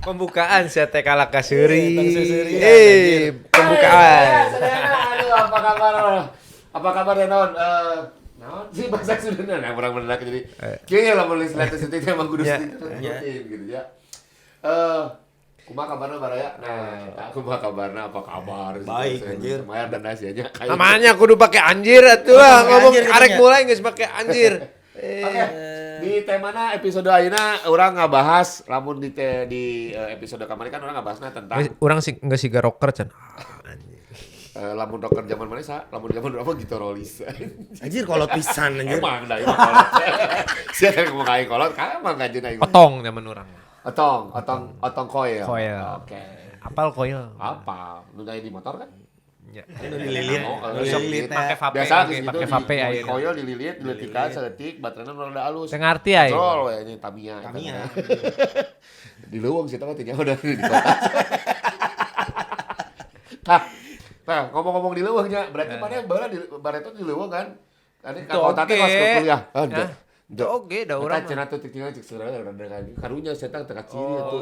Pembukaan sia teh kalah ka seuri. Tong seuseurian, Eh, pembukaan. Aduh, apa kabar? Apa kabar ya, naon? Naon sih bahasa Sunda, nah urang bener jadi. Kayaknya lamun nulis letter itu emang kudu rutin gitu ya. Kumaha kabarna, baraya? Nah, eta kumaha kabarna, apa kabar? Baik, anjir. Lumayan dan nasinya kayak. Namanya kudu pakai anjir atuh lah, Pakai ngomong anjir arek gitunya. Mulai geus pakai anjir. Eh, Oke. Di temana episode ayeuna urang ngabahas, lamun di episode kemarin kan urang ngabahasna tentang Urang sih enggak sih rocker can. Ah, anjir. Lamun rocker zaman mana sa? Lamun zaman berapa gitu Rollis. Anjir, kolot pisan anjir. Emang dah ieu kolot. Sia kan ngomong aing kolot, kan emang kanjeng aing. Otong zaman urang. Otong, otong, otong koil. Koil. Oke. Apal koil? Apa? Nu di motor kan? Ya. Nu dililit, Oh, nu dililit Make teh. vape, Biasa oke, geus gitu make vape di ayeuna. koil dililit, diletikan saeutik, baterainya nu rada alus. Teu ngarti aing. Control we nya Tamiya. Tamiya. Di leuweung sih teh tinggal udah di kota. Nah, ngomong-ngomong di leuweung nya, berarti mana baheula di bareto di leuweung kan? Tadi ka Itu kota teh oke. pas ke kuliah. Oh, Hah? Itu oge da urang Urang mah. cenah tuh tinggal cek seurang rada karunya setan teu kaciri atuh.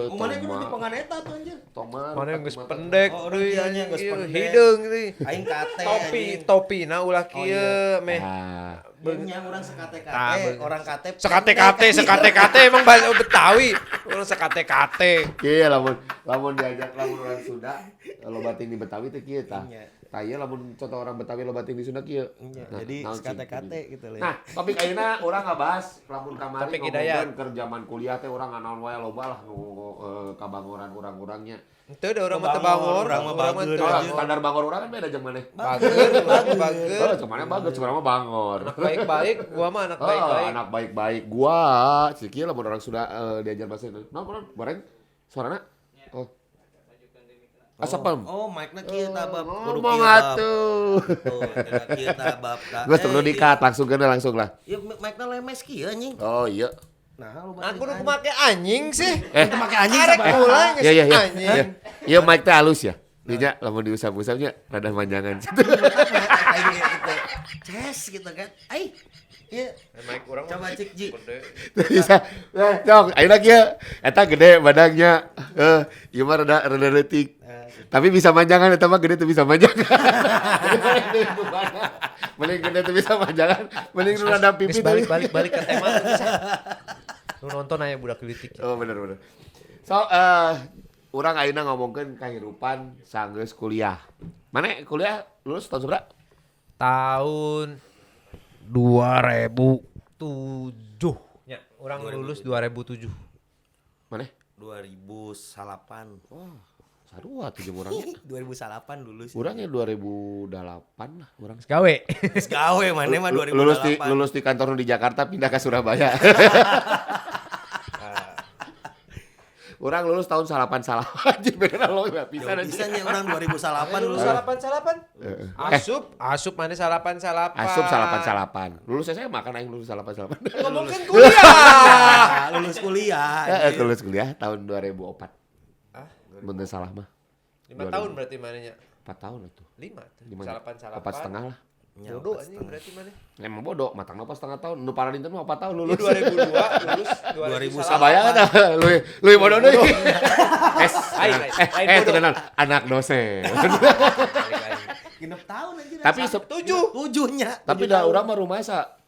Oh, mana kudu di pengan eta tuh anjir. Toma. Mana yang geus pendek Oh, deui urang nya geus anjing, pendek. hideung deui. Aing kate. Topi, anjing. topi nah ulah Oh, kieu iya. meh. Ah. Nya urang Tah, sekate-kate, orang kate. Sekate-kate, sekate-kate emang bahasa Betawi. Urang sekate-kate. Iya, lamun lamun diajak, lamun orang Sunda loba ting di Betawi teh kieu tah. Iya. Tah ieu lamun contoh orang Betawi loba ting di Sunda kieu. Iya, Nah, jadi naon sih? sekate-kate gitu loh. Nah, topik ayeuna urang ngabahas lamun kamari Topik Hidayat. ngomongkeun keur zaman kuliah teh urang nganaon wae, loba lah kabangoran urang-urangnya. Henteu da urang mah teu bangor, Urang mah urang mah bager, teu Soalnya bangor. standar bangor urang kan beda jeung maneh. Bager, urang mah bager. Oh, cuman bager, cuman mah bangor. Anak baik-baik, gua mah anak Oh, baik-baik. anak baik-baik gua. Cik kieu lamun orang Sunda diajar bahasa Indonesia. Naon kurang goreng suarana? Oh. Asapam. Oh, mic-na kieu tah, Bab. Kudu Ngomong kieu, Bab. atuh. Tuh, cenah kieu tah, Bab. Tah. Gue tunggu Eh, dikat langsung kena langsung lah. Iya, mic-na lemes kieu anjing. Oh iya. Nah, lu Nah, kudu kumake anjing sih. Eh, Itu make anjing Arek sama. mulai geus iya iya iya. anjing. Iya, iya mic teh halus ya. Dinya lamun diusap-usapnya rada manjangan. Aing gitu. Ces gitu kan. Ai. Iya. Mic urang mah Coba cek Ji. gede. Bisa. Eh, cok, ayeuna kieu eta gede badangnya. Eh, ieu mah rada rada leutik. Tapi bisa manjangan, eta mah gede tuh bisa manjangan. Mending gede tuh bisa manjangan, mending nu rada pipi Geus balik tuh. balik balik ke tema tuh bisa. Lu nonton aya budak leutik. Oh, bener bener. So, urang ayeuna ngomongkeun kahirupan sanggeus kuliah. Mana kuliah lulus tahun seberapa? Tahun 2007. Ya, urang lulus 2007. Mana? 2008. Wah, sarua tuh jeung urangnya. 2008 lulus. Urangnya 2008 lah, urang. Geus gawe. Geus gawe maneh mah 2008. Lulus di kantor nu di Jakarta pindah ke Surabaya. Urang lulus tahun salapan salapan anjir, beneran lo nggak bisa Jauh anjir. pisan ya urang 2008 Lulus lulus. salapan salapan. Asup, asup mana salapan salapan. Asup salapan salapan. Lulus SMA kan aing lulus salapan salapan. Ngomongin kuliah. Ah, lulus kuliah. Heeh, anjir. lulus kuliah tahun 2004. Ah, Mun teu salah mah. 5 tahun berarti mananya. 4 tahun atuh. 5 tuh. Lima. Salapan salapan. Empat setengah lah. Ya, Bodoh empat anjing setengah. berarti mana? Emang bodoh, matang empat setengah tahun. Nu paralinten mah 4 tahun Ini lulus. 2002 lulus 2008. Kabayang kan lu lu bodoh deui. Es, Lain, lain, eh, lain eh, bodoh. tenang, anak dosen. Balik lagi. Genep tahun anjir. Tapi Tujuh. Tujuhnya. Tapi dah urang mah rumah sa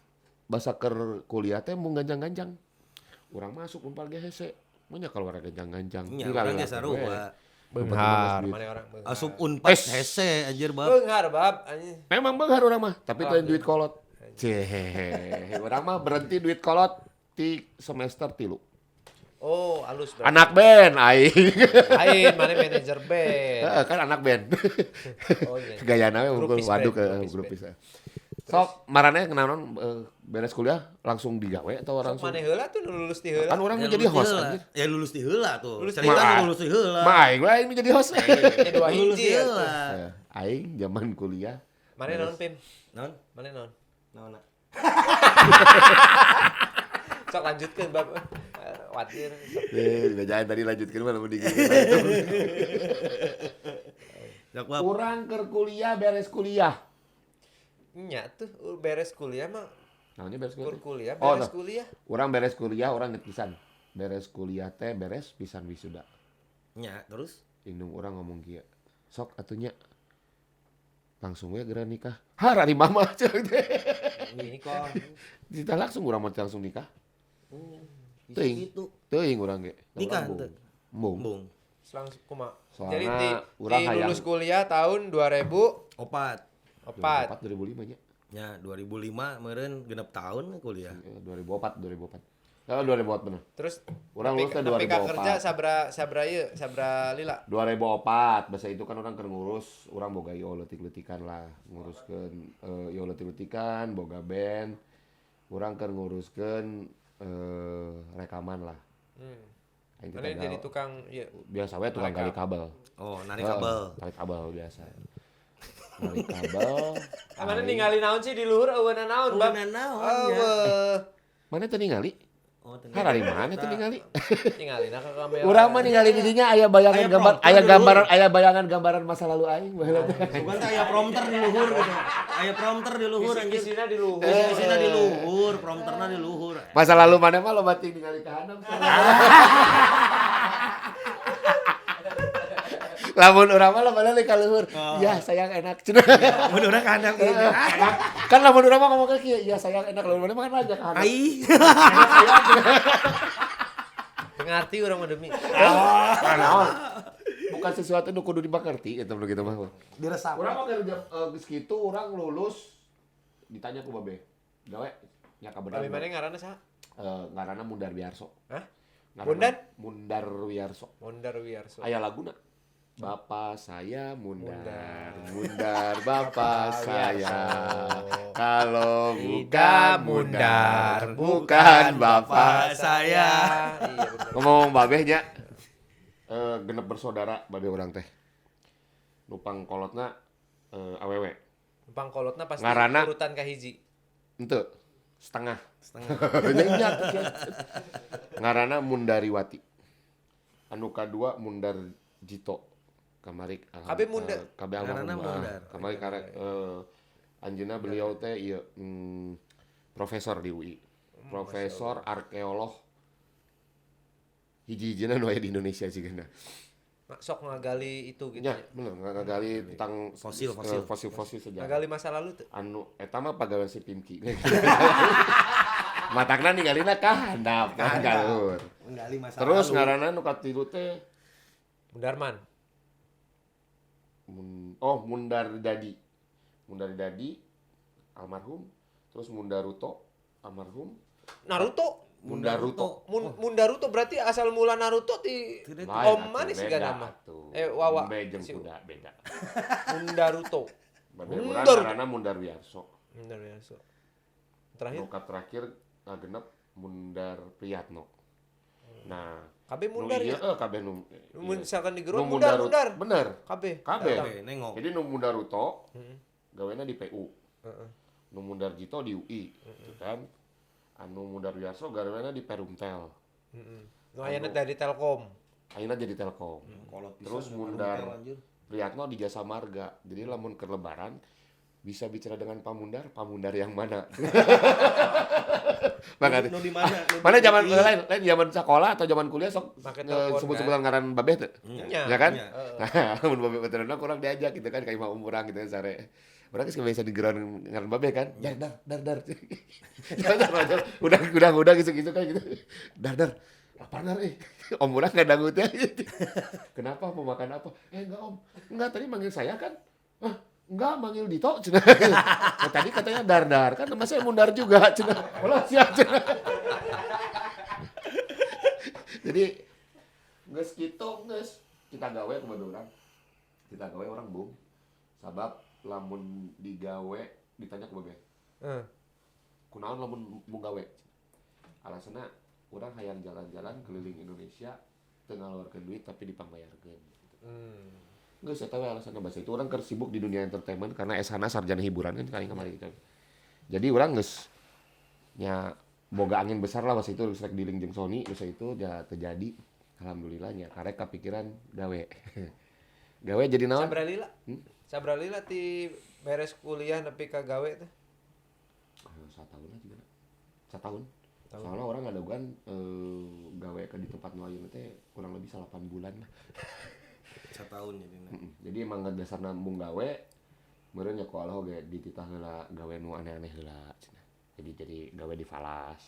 basa keur kuliah teh mun ganjang-ganjang. Urang masuk Unpar ge hese. Mun nya keluar ganjang-ganjang. Nya urang ge sarua. Beunghar, mana orang beunghar. Asup Unpad Es. hese anjir bab. Beunghar bab anjing. Memang beunghar urang mah, tapi lain duit kolot. Ceh, urang mah berhenti duit kolot di semester 3. Oh, halus berarti. Anak band aing. Lain, mana manajer band. Heeh, kan anak band. Oh iya. Gayana we unggul Grupis waduh band, ke grupis grupis. Sok marane kenaon beres kuliah langsung digawe atau Sok langsung mana heula tuh nu lulus di heula. Kan urang Ya, menjadi lulus di host heula. anjir. Ya lulus di heula tuh. Lulus di Cerita heula. lu lulus di heula. Mah aing we aing menjadi host. Ya dua Lulus di hiji atuh. heula. Aing zaman kuliah. Mana naon Pim? Naon? Mana naon? Naon? Sok lanjutkeun bab. Watir. Sok. Eh, jangan tadi lanjutkeun mah lamun digigit. Sok bab. Urang keur kuliah beres kuliah. Nya tuh beres kuliah mah Naonnya beres kur kuliah? kuliah Oh, beres nah. kuliah. Urang beres kuliah, urang inget pisan. Beres kuliah teh beres pisan wisuda. Nya, terus Indung urang ngomong kieu. Sok atuh nya. Langsung we geura nikah. Ha, ari mama cek teh. Ini kok. Kita langsung urang mah langsung nikah. Bisa Teuing. gitu. Teuing urang ge. Nikah Urang henteu? Embung. Embung. Langsung kumaha. Soalna Jadi di, urang di hayang. lulus kuliah tahun 2004. Opat. 2004 2005 nya. Ya, 2005 meureun genep tahun kuliah. 2004 2004. Kalau 2004 bener. Terus Urang lulus teh nepi ka 2004. kerja sabra sabra ieu, sabra lila. 2004 bahasa itu kan orang keur ngurus, urang boga io leutik-leutikan lah, nguruskeun io leutik-leutikan, boga band. Urang keur nguruskeun rekaman lah. Aing teh Mana tegal. jadi tukang ieu. Biasa we tukang gali kabel. Oh, narik kabel. Tarik kabel biasa. Narik kabel. Ah, mana ningali naon sih di luhur eueuna naon, Bang? Eueuna naon, ya. Eueuh. Mana teu ningali? Oh, Har ari mana teu ningali? Ningalina ka kamera. Urang mah ningali di dinya aya bayangan Aya gambar, prompter aya di luhur. gambaran, aya bayangan gambaran masa lalu aing baheula teh. Bukan teh aya prompter di luhur gitu. Aya prompter di luhur anjir. Kisi-kisina di luhur. Kisi-kisina di luhur, prompterna di luhur. Masa lalu mana mah loba ting ningali ka handap. Lamun urang mah loba ningali ka luhur. Ya sayang enak. Cenah. Mun urang ka handap gitu. Kan lamun urang mah ngomong kieu, ya sayang enak. Lamun mana mah kan aja ka handap. Ai. Ngerti urang mah demi. Ah, naon? Bukan sesuatu nu kudu dimengerti eta mah gitu mah. Diresap. Urang mah kerja geus kitu urang lulus ditanya ku babe. Gawe nya kabeneran. Tapi mana ngaranna saha? Ngaranna Mundar Wiarso. Hah? Ngaranna Mundan? Mundar Wiarso. Mondar Wiarso. Aya laguna. Bapak saya mundar, mundar bapak saya. Kalau bukan mundar, bukan bapak saya. Iya bener. Ngomong babeh nya. Genep bersaudara babeh urang teh. Nupang kolotna awewe. Pangkolotna pasti Ngaranna. urutan kahiji. Henteu, setengah. Setengah. Nya, ngaranna Mundariwati. Anu kadua Mundar Jito. Kamari Kabeh Mundar. Kabeh almarhum. Ngaranna Mundar. Kamari karek anjeunna beliau teh ieu profesor di UI. Profesor arkeolog hiji-hijina nu aya di Indonesia sigana. Sok ngagali itu gitu. Nya, bener ngagali tentang Fosil, fosil. fosil-fosil sejarah. Ngagali masa lalu tuh. Anu eta mah pagawean si Pimki. Matakna ningalina ka handap ka luhur. Menggali masa Terus lalu. ngaranna nu katilu teh Mundarman. Mundar Dadi. Mundar Dadi almarhum, terus Mundaruto almarhum, Naruto. Mundaruto. Mundaruto berarti asal mula Naruto di Lain Om atuh, mana sih beda nama? atuh. Wawa. Embe jeung Si- kuda beda. Mundaruto. Babe urang Mundar. ngaranna Mundar Wiarso. Mundar Wiarso. Terakhir Nu terakhir ngagenep Mundar Priyatno. Nah, KB Mundar nu ya. ieu, kabeh nu Mun iya. misalkan digeruk Nu Mundar Mundar. Bener. KB. Kabeh. Kabeh, nengok. Jadi nu Mundaruto gawena di PU. Heeh. Nu Mundarjito di UI, gitu kan. Anu Mundar Wiarso gawena di Perumtel. Heeh. Nu ayana dari Telkom. Ayeuna jadi Telkom. Kolot pisan, Terus Perumtel, Mundar anjir. Priyatno di Jasa Marga. Jadi lamun ke Lebaran bisa bicara dengan Pak Mundar, Pak Mundar yang mana? Makanya. Nu di mana? Nu di Mana zaman UI. lain, lain zaman sekolah atau zaman kuliah sok Make telepon, sebut-sebutan ngaran babeh teu? Nya. Ya kan? Nya. Nah, mun babeh veteran kurang diajak gitu kan ka imah umurang gitu kan sare. Urang geus biasa digeron ngaran babeh kan. Dar dar dar dar. Dar, dar, udah gitu-gitu kan gitu. Dar dar. Lapar dar eh. Om urang ngadangu teh. Kenapa mau makan apa? Enggak Om. Enggak tadi manggil saya kan. Hah? Enggak manggil Dito cenah. Nah, tadi katanya dar dar kan nama saya Mundar juga cenah. Ulah siap cenah. Jadi geus kitu geus kita gawe kumaha urang. Kita gawe orang bung. Sabab lamun digawe ditanya ku babe. Heeh. Kunaon lamun mung gawe? Alasanna urang hayang jalan-jalan keliling Indonesia teu ngaluarkeun duit tapi dipangbayarkeun. Geus eta we alasanna bahasa itu urang keur sibuk di dunia entertainment karena esana sarjana hiburan kan kali kamari gitu. Jadi urang geus nya boga angin besar lah bahasa itu geus rek dealing jeung Sony bahasa itu ya terjadi. Alhamdulillah nya karek kapikiran gawe. Gawe jadi naon? Sabra lila. Sabra lila ti beres kuliah nepi ka gawe teh. Satahun lah juga. Satahun. Soalnya orang ngadaguan gawe ke di tempat nu ayeuna teh kurang lebih 8 bulan lah. Setahun jadi. Jadi emang dasarna embung gawe meureun nya ku Allah oge dititah heula gawe nu aneh-aneh heula cenah. Jadi gawe di Falas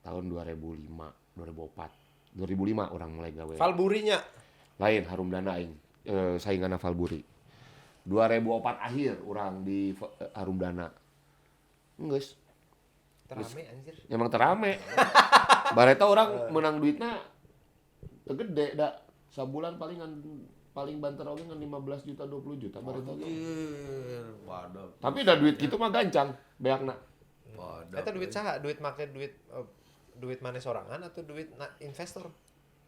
tahun 2005, 2004. 2005 urang mulai gawe. Valburinya. Lain Harum Dana aing. Sainganna Valburi. 2004 akhir urang di Harum Dana. Geus. Terame anjir. Emang terame. Bareta urang menang duitna teu gede da. Sabulan paling banter oge ngan 15 juta 20 juta bareta ge. Anjir, waduh. Tapi da duit kitu mah gancang beakna. Waduh. Eta duit saha? Duit make duit duit maneh sorangan atau duit investor?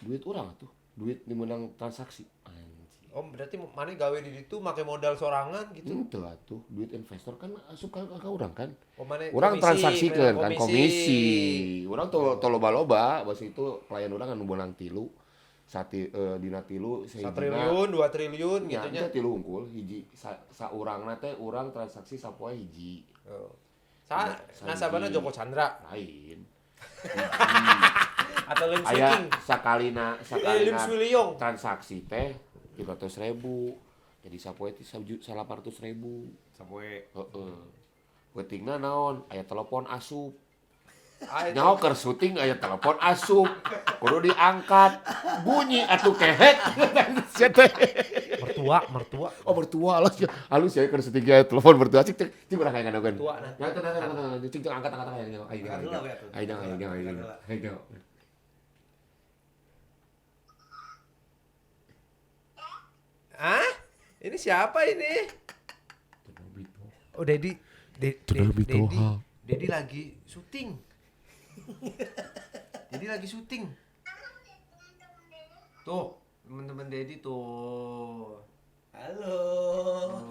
Duit urang atuh, duit dimenang transaksi. Anjir. Oh, berarti maneh gawe di ditu make modal sorangan gitu. Henteu atuh, duit investor kan asup ka urang kan. Oh, maneh Urang komisi, transaksikeun kan komisi. Urang tuh loba-loba, bos itu klien urang anu meunang tilu. Sati dina tilu 1 sahijina triliun, 2 triliun nya gitu nya. teh tilu hungkul hiji saurangna teh urang transaksi sapoe hiji. Oh. Sa Sahiji. nasabahna Joko Chandra Lain. atau Lim Swee Aya King. sakalina Lim sakalina Swee Leong. transaksi teh 300.000. Jadi sapoe teh 800.000. Sapoe. Heeh. Peutingna naon? Aya telepon asup. Ah, itu. Nyaho keur syuting aya telepon asup. Kudu diangkat. Bunyi atuh kehet. Sia teh. Mertua, mertua. Oh mertua halus ya. Halus ya keur syuting aya telepon mertua cik cik cik urang hayang ngadaguan. Mertua nah. Ya tenang tenang tenang cik cik angkat angkat hayang nyaho. Ayo Angkat heula we atuh. ayo ayo ayo Angkat heula. ayo. Hah? Ini siapa ini? Oh, Dedi. Dedi. Dedi lagi syuting. Dedi lagi syuting. Tuh, teman-teman Dedi tuh. Halo.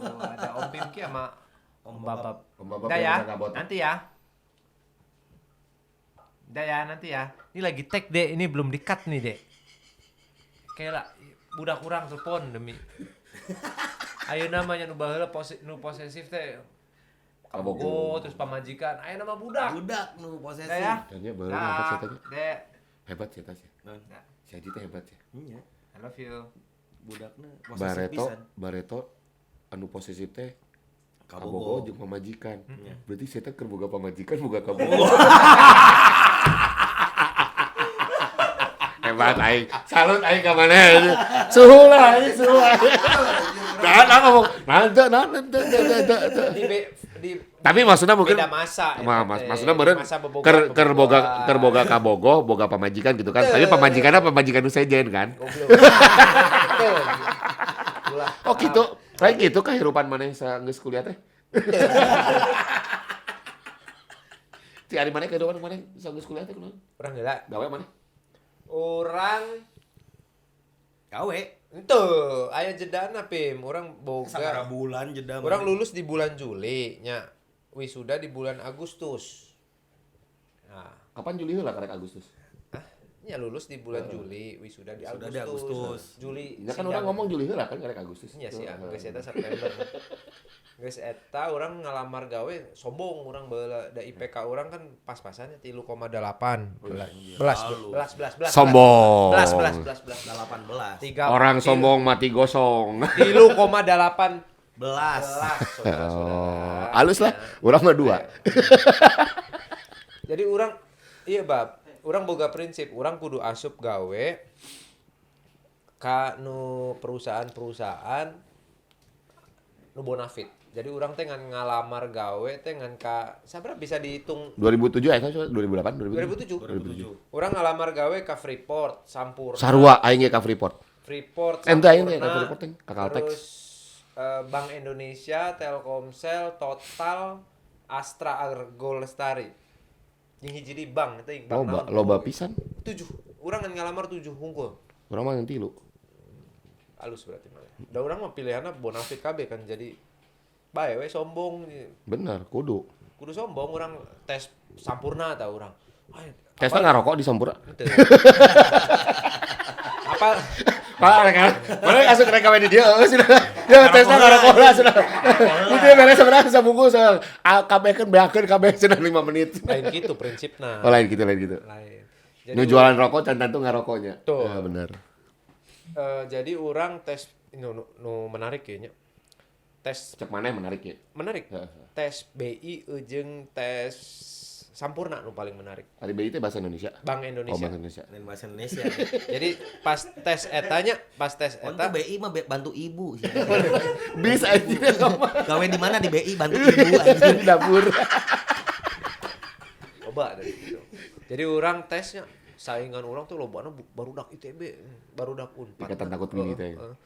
Tuh, ada Om Pimki sama Om Babab. Om Babab Udah yang ya, udah ngabot. nanti ya. Udah ya, nanti ya. Ini lagi tag, Dek. Ini belum di-cut nih, Dek. Kayak lah, budak kurang telepon demi. Ayo namanya nu baheula nu posesif teh. Kabogo terus pamajikan. Ayo nama budak. Budak nu posesif. Udah ya. Tanya baru hebat sih tanya. Dek. Hebat sih tanya. Naon? Si Haji teh hebat sih. Iya. I love you. Budakna posesif Bareto, pisan. Bareto anu posesif teh Kabogo. kabogo jeung pamajikan. Berarti saya teh keur boga pamajikan boga kabogo. Hebat aing. Salut aing ka maneh. Suhu lah aing, suhu aing. Nah, nah ngomong. Nah, teu, nah, teu, teu, teu, teu, teu. Di Tapi maksudnya mungkin beda masa Ma, eta mas, teh. maksudnya meureun Masa bobogohan, keur keur boga bobogohan. keur boga kabogo, boga pamajikan gitu kan. Tapi pamajikanna pamajikan nu sejen kan. Goblok. Betul. Ulah. Oh gitu. Kayak gitu kehidupan maneh geus kuliah teh. Ti ari maneh kehidupan maneh geus kuliah teh kunaon? Urang heula. Gawe maneh? Urang Gawe. Ente, aya jedana Pim. Urang boga. Sabaraha bulan jeda. Urang lulus di bulan Juli nya. Wisuda di bulan Agustus. Nah, Kapan Juli heula karek Agustus? nya lulus di bulan Juli, wisuda di Wisuda Agustus. di Agustus. Juli. Ya kan sidang. orang ngomong Juli heula kan karek Agustus. Nya sih, geus eta September. Geus eta urang ngalamar gawe sombong urang baheula da IPK urang kan pas-pasannya 3,8. Belas, belas, belas, belas. Sombong. Belas, belas, belas, belas. 18. Tiga, Orang sombong mati gosong. 3,8 Belas. belas, saudara-saudara. Oh, halus lah. Urang mah dua. Jadi urang iya bab, urang boga prinsip, urang kudu asup gawe ka nu perusahaan-perusahaan nu bonafit. Jadi urang teh ngan ngalamar gawe teh ngan ka sabaraha bisa dihitung 2007 ya, 2008, 2007. 2007. Urang ngalamar gawe ka Freeport, Sampurna. Sarua aing ge ka Freeport. Freeport, Ente aing teh ka Sampurna, Freeport teh, ka Caltex. Terus Bank Indonesia, Telkomsel, Total, Astra Argo Lestari. Jeung hiji di bank teh bank Loba, naon? loba pisan. 7. Urang ngan ngalamar 7 hungkul. Urang mah ngan tilu. Halus berarti mah. Da urang mah pilihanna bonafit kabeh kan jadi bae we sombong. Bener, kudu. Kudu sombong urang tes Sampurna tah urang. Ay, Tesna ngarokok di Sampurna. henteu. Apa Pak, mereka, mana asup mereka di dia, oh, sudah, ya tesna ngarokok lah sudah. Itu beres sebenarnya sabungkus, kabeh kan beakeun kabeh sudah 5 menit. lain gitu prinsipna. Oh lain gitu, lain gitu. Lain. Jadi Nu jualan rokok can tentu ngarokoknya. Tuh. Ya, bener. Jadi orang tes nu menarik kayaknya. Tes Cek mana yang menarik ya? menarik. Heeh. Tes BI jeung tes Sampurna nu paling menarik. Ari BI teh bahasa Indonesia. Bank Oh, Indonesia. bahasa Indonesia. Lain bahasa Indonesia. Jadi pas tes etanya, pas tes Untuk eta BI mah bantu ibu sih. Bis anjir ngomong. Gawe di mana di BI bantu ibu anjir. Di dapur. coba dari gitu. Jadi orang tesnya saingan orang tuh lobana barudak ITB, barudak Unpad. Ikatan takut gini teh. Heeh.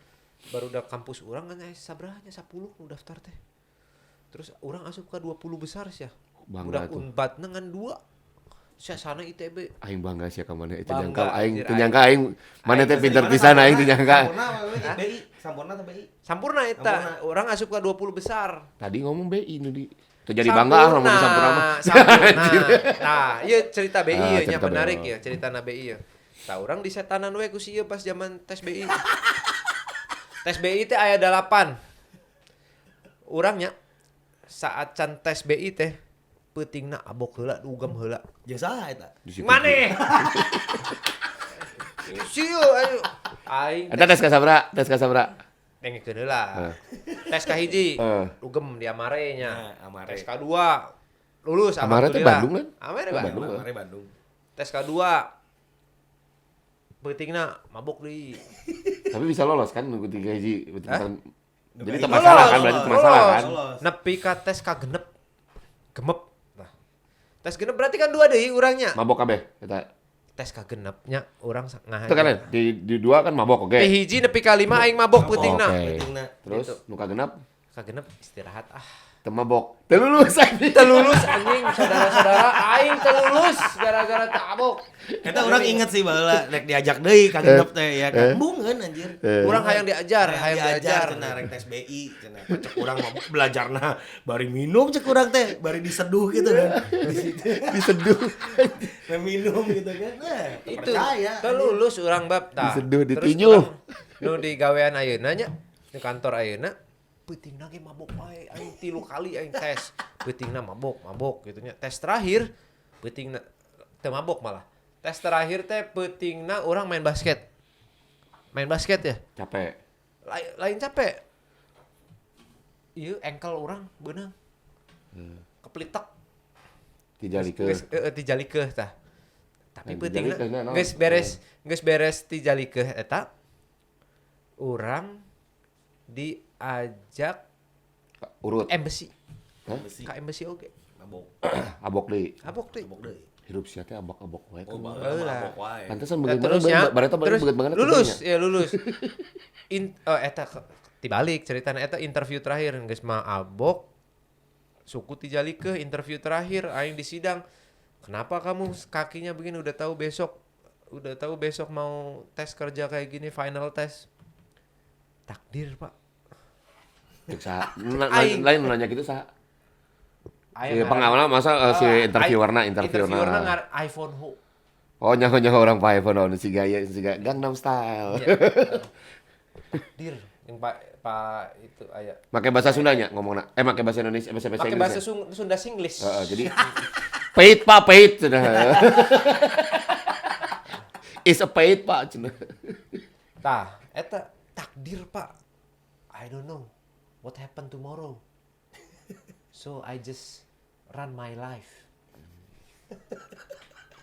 Barudak kampus orang kan sabrahnya 10 nu daftar teh. Terus orang asup ke 20 besar sih ya. Bangga Budak tuh. Unpad ngan 2. Saya sana ITB. Aing bangga sih ka mana itu Bangga, nyangka aing anjir, teu nyangka aing mana teh pinter pisan aing teu nyangka. Sampurna apa BI? Sampurna atau BI? Sampurna eta, Sampurna. orang asup ke 20 besar. Tadi ngomong BI nu di teu jadi bangga ah lamun di Sampurna mah. Sampurna. Nah, iya cerita BI Ah, ieu nya cerita BI. menarik ya, cerita na BI ya. Tah urang disetanan we ku si ieu pas zaman tes BI. Tes BI teh aya 8. Urangnya saat can tes BI teh peutingna abok heula dugem heula. Jeung saha eta? Di situ. Maneh. Si ieu ayo. Aing Eta tes kasabra, tes kasabra. dengekeun heula. Tes kahiji, Eh. dugem di Amare nya. Nah, Amare. Tes kadua lulus Amare teh alhamdulillah. Bandung kan? Amare Oh, Bandung. Bandung. Amare Bandung. Tes kedua peutingna mabok deui. Tapi bisa lolos kan nunggu tiga hiji. Hah? Jadi teu masalah kan berarti teu masalah kan. Lolos. Nepi ka tes kagenep. Gemep. Nah. Tes genep berarti kan dua deui urangnya. Mabok kabeh eta. Tes kagenepnya urang ngahaja. Itu kan di dua kan mabok oke. Ti hiji nepi ka lima aing mabok peutingna. Oke. Peutingna. Terus Gitu. nu kagenep Kagenep istirahat ah. teu mabok. Teu lulus anjing. Teu lulus anjing saudara-saudara aing teu lulus gara-gara tabok. Eta orang inget sih baheula rek diajak deui ka genep teh ya kan. Embungeun anjir. Urang hayang diajar, hayang diajar. Cenah rek tes BI cenah cek urang mah belajarna bari minum cek urang teh bari diseduh gitu kan. Di situ. Diseduh. Minum gitu kan. Nah, Itu percaya. teu lulus urang bab tah. Diseduh, Terus ditinju. urang Nu di gawean ayeuna nya di kantor ayeuna peutingna ge mabok wae aing 3 kali aing tes. Peutingna mabok, mabok gitu nya. Tes terakhir peutingna teu mabok malah. Tes terakhir teh peutingna urang main basket. Main basket ya. Capek. Lain capek. Ieu engkel urang beunang. Kepelitek. Tijalikeun. Geus heeh tijalikeuh tah. Tapi Lain peutingna tijalikeuh na, naon? geus beres tijalikeuh eta urang diajak Urut. embassy. Hah? Ka embassy oge. Mabok. Abok deui. Abok deui. Mabok deui. Hirup sia teh abok-abok wae. Oh, kan. baheula mah Heula. mabok wae. Pantesan Nah, bagaimana terus ya, bareta terus beget banget lulus ya lulus. Eta dibalik ceritana eta interview terakhir geus mah abok suku tijalikeuh interview terakhir aing di sidang. Kenapa kamu kakinya begini udah tahu besok mau tes kerja kayak gini final tes. Takdir, Pak. Cek saha? Aing. Lain nanya gitu saha? Aing Si pengalaman masa si interviewerna interviewerna interviewerna. iPhone Ho. Oh nyaho-nyaho orang Pak iPhone oh, si gaya si gaya Gangnam Style. Iya. Takdir yang Pak Pak itu aya. Make bahasa Sundanya ngomongna. Make bahasa Indonesia, bahasa bahasa Pakai Inggris. bahasa Sunda Singlish. Heeh, jadi pahit Pak, pahit cenah. Is a pahit Pak cenah. Tah, eta takdir, Pak. I don't know what happen tomorrow. So I just run my life.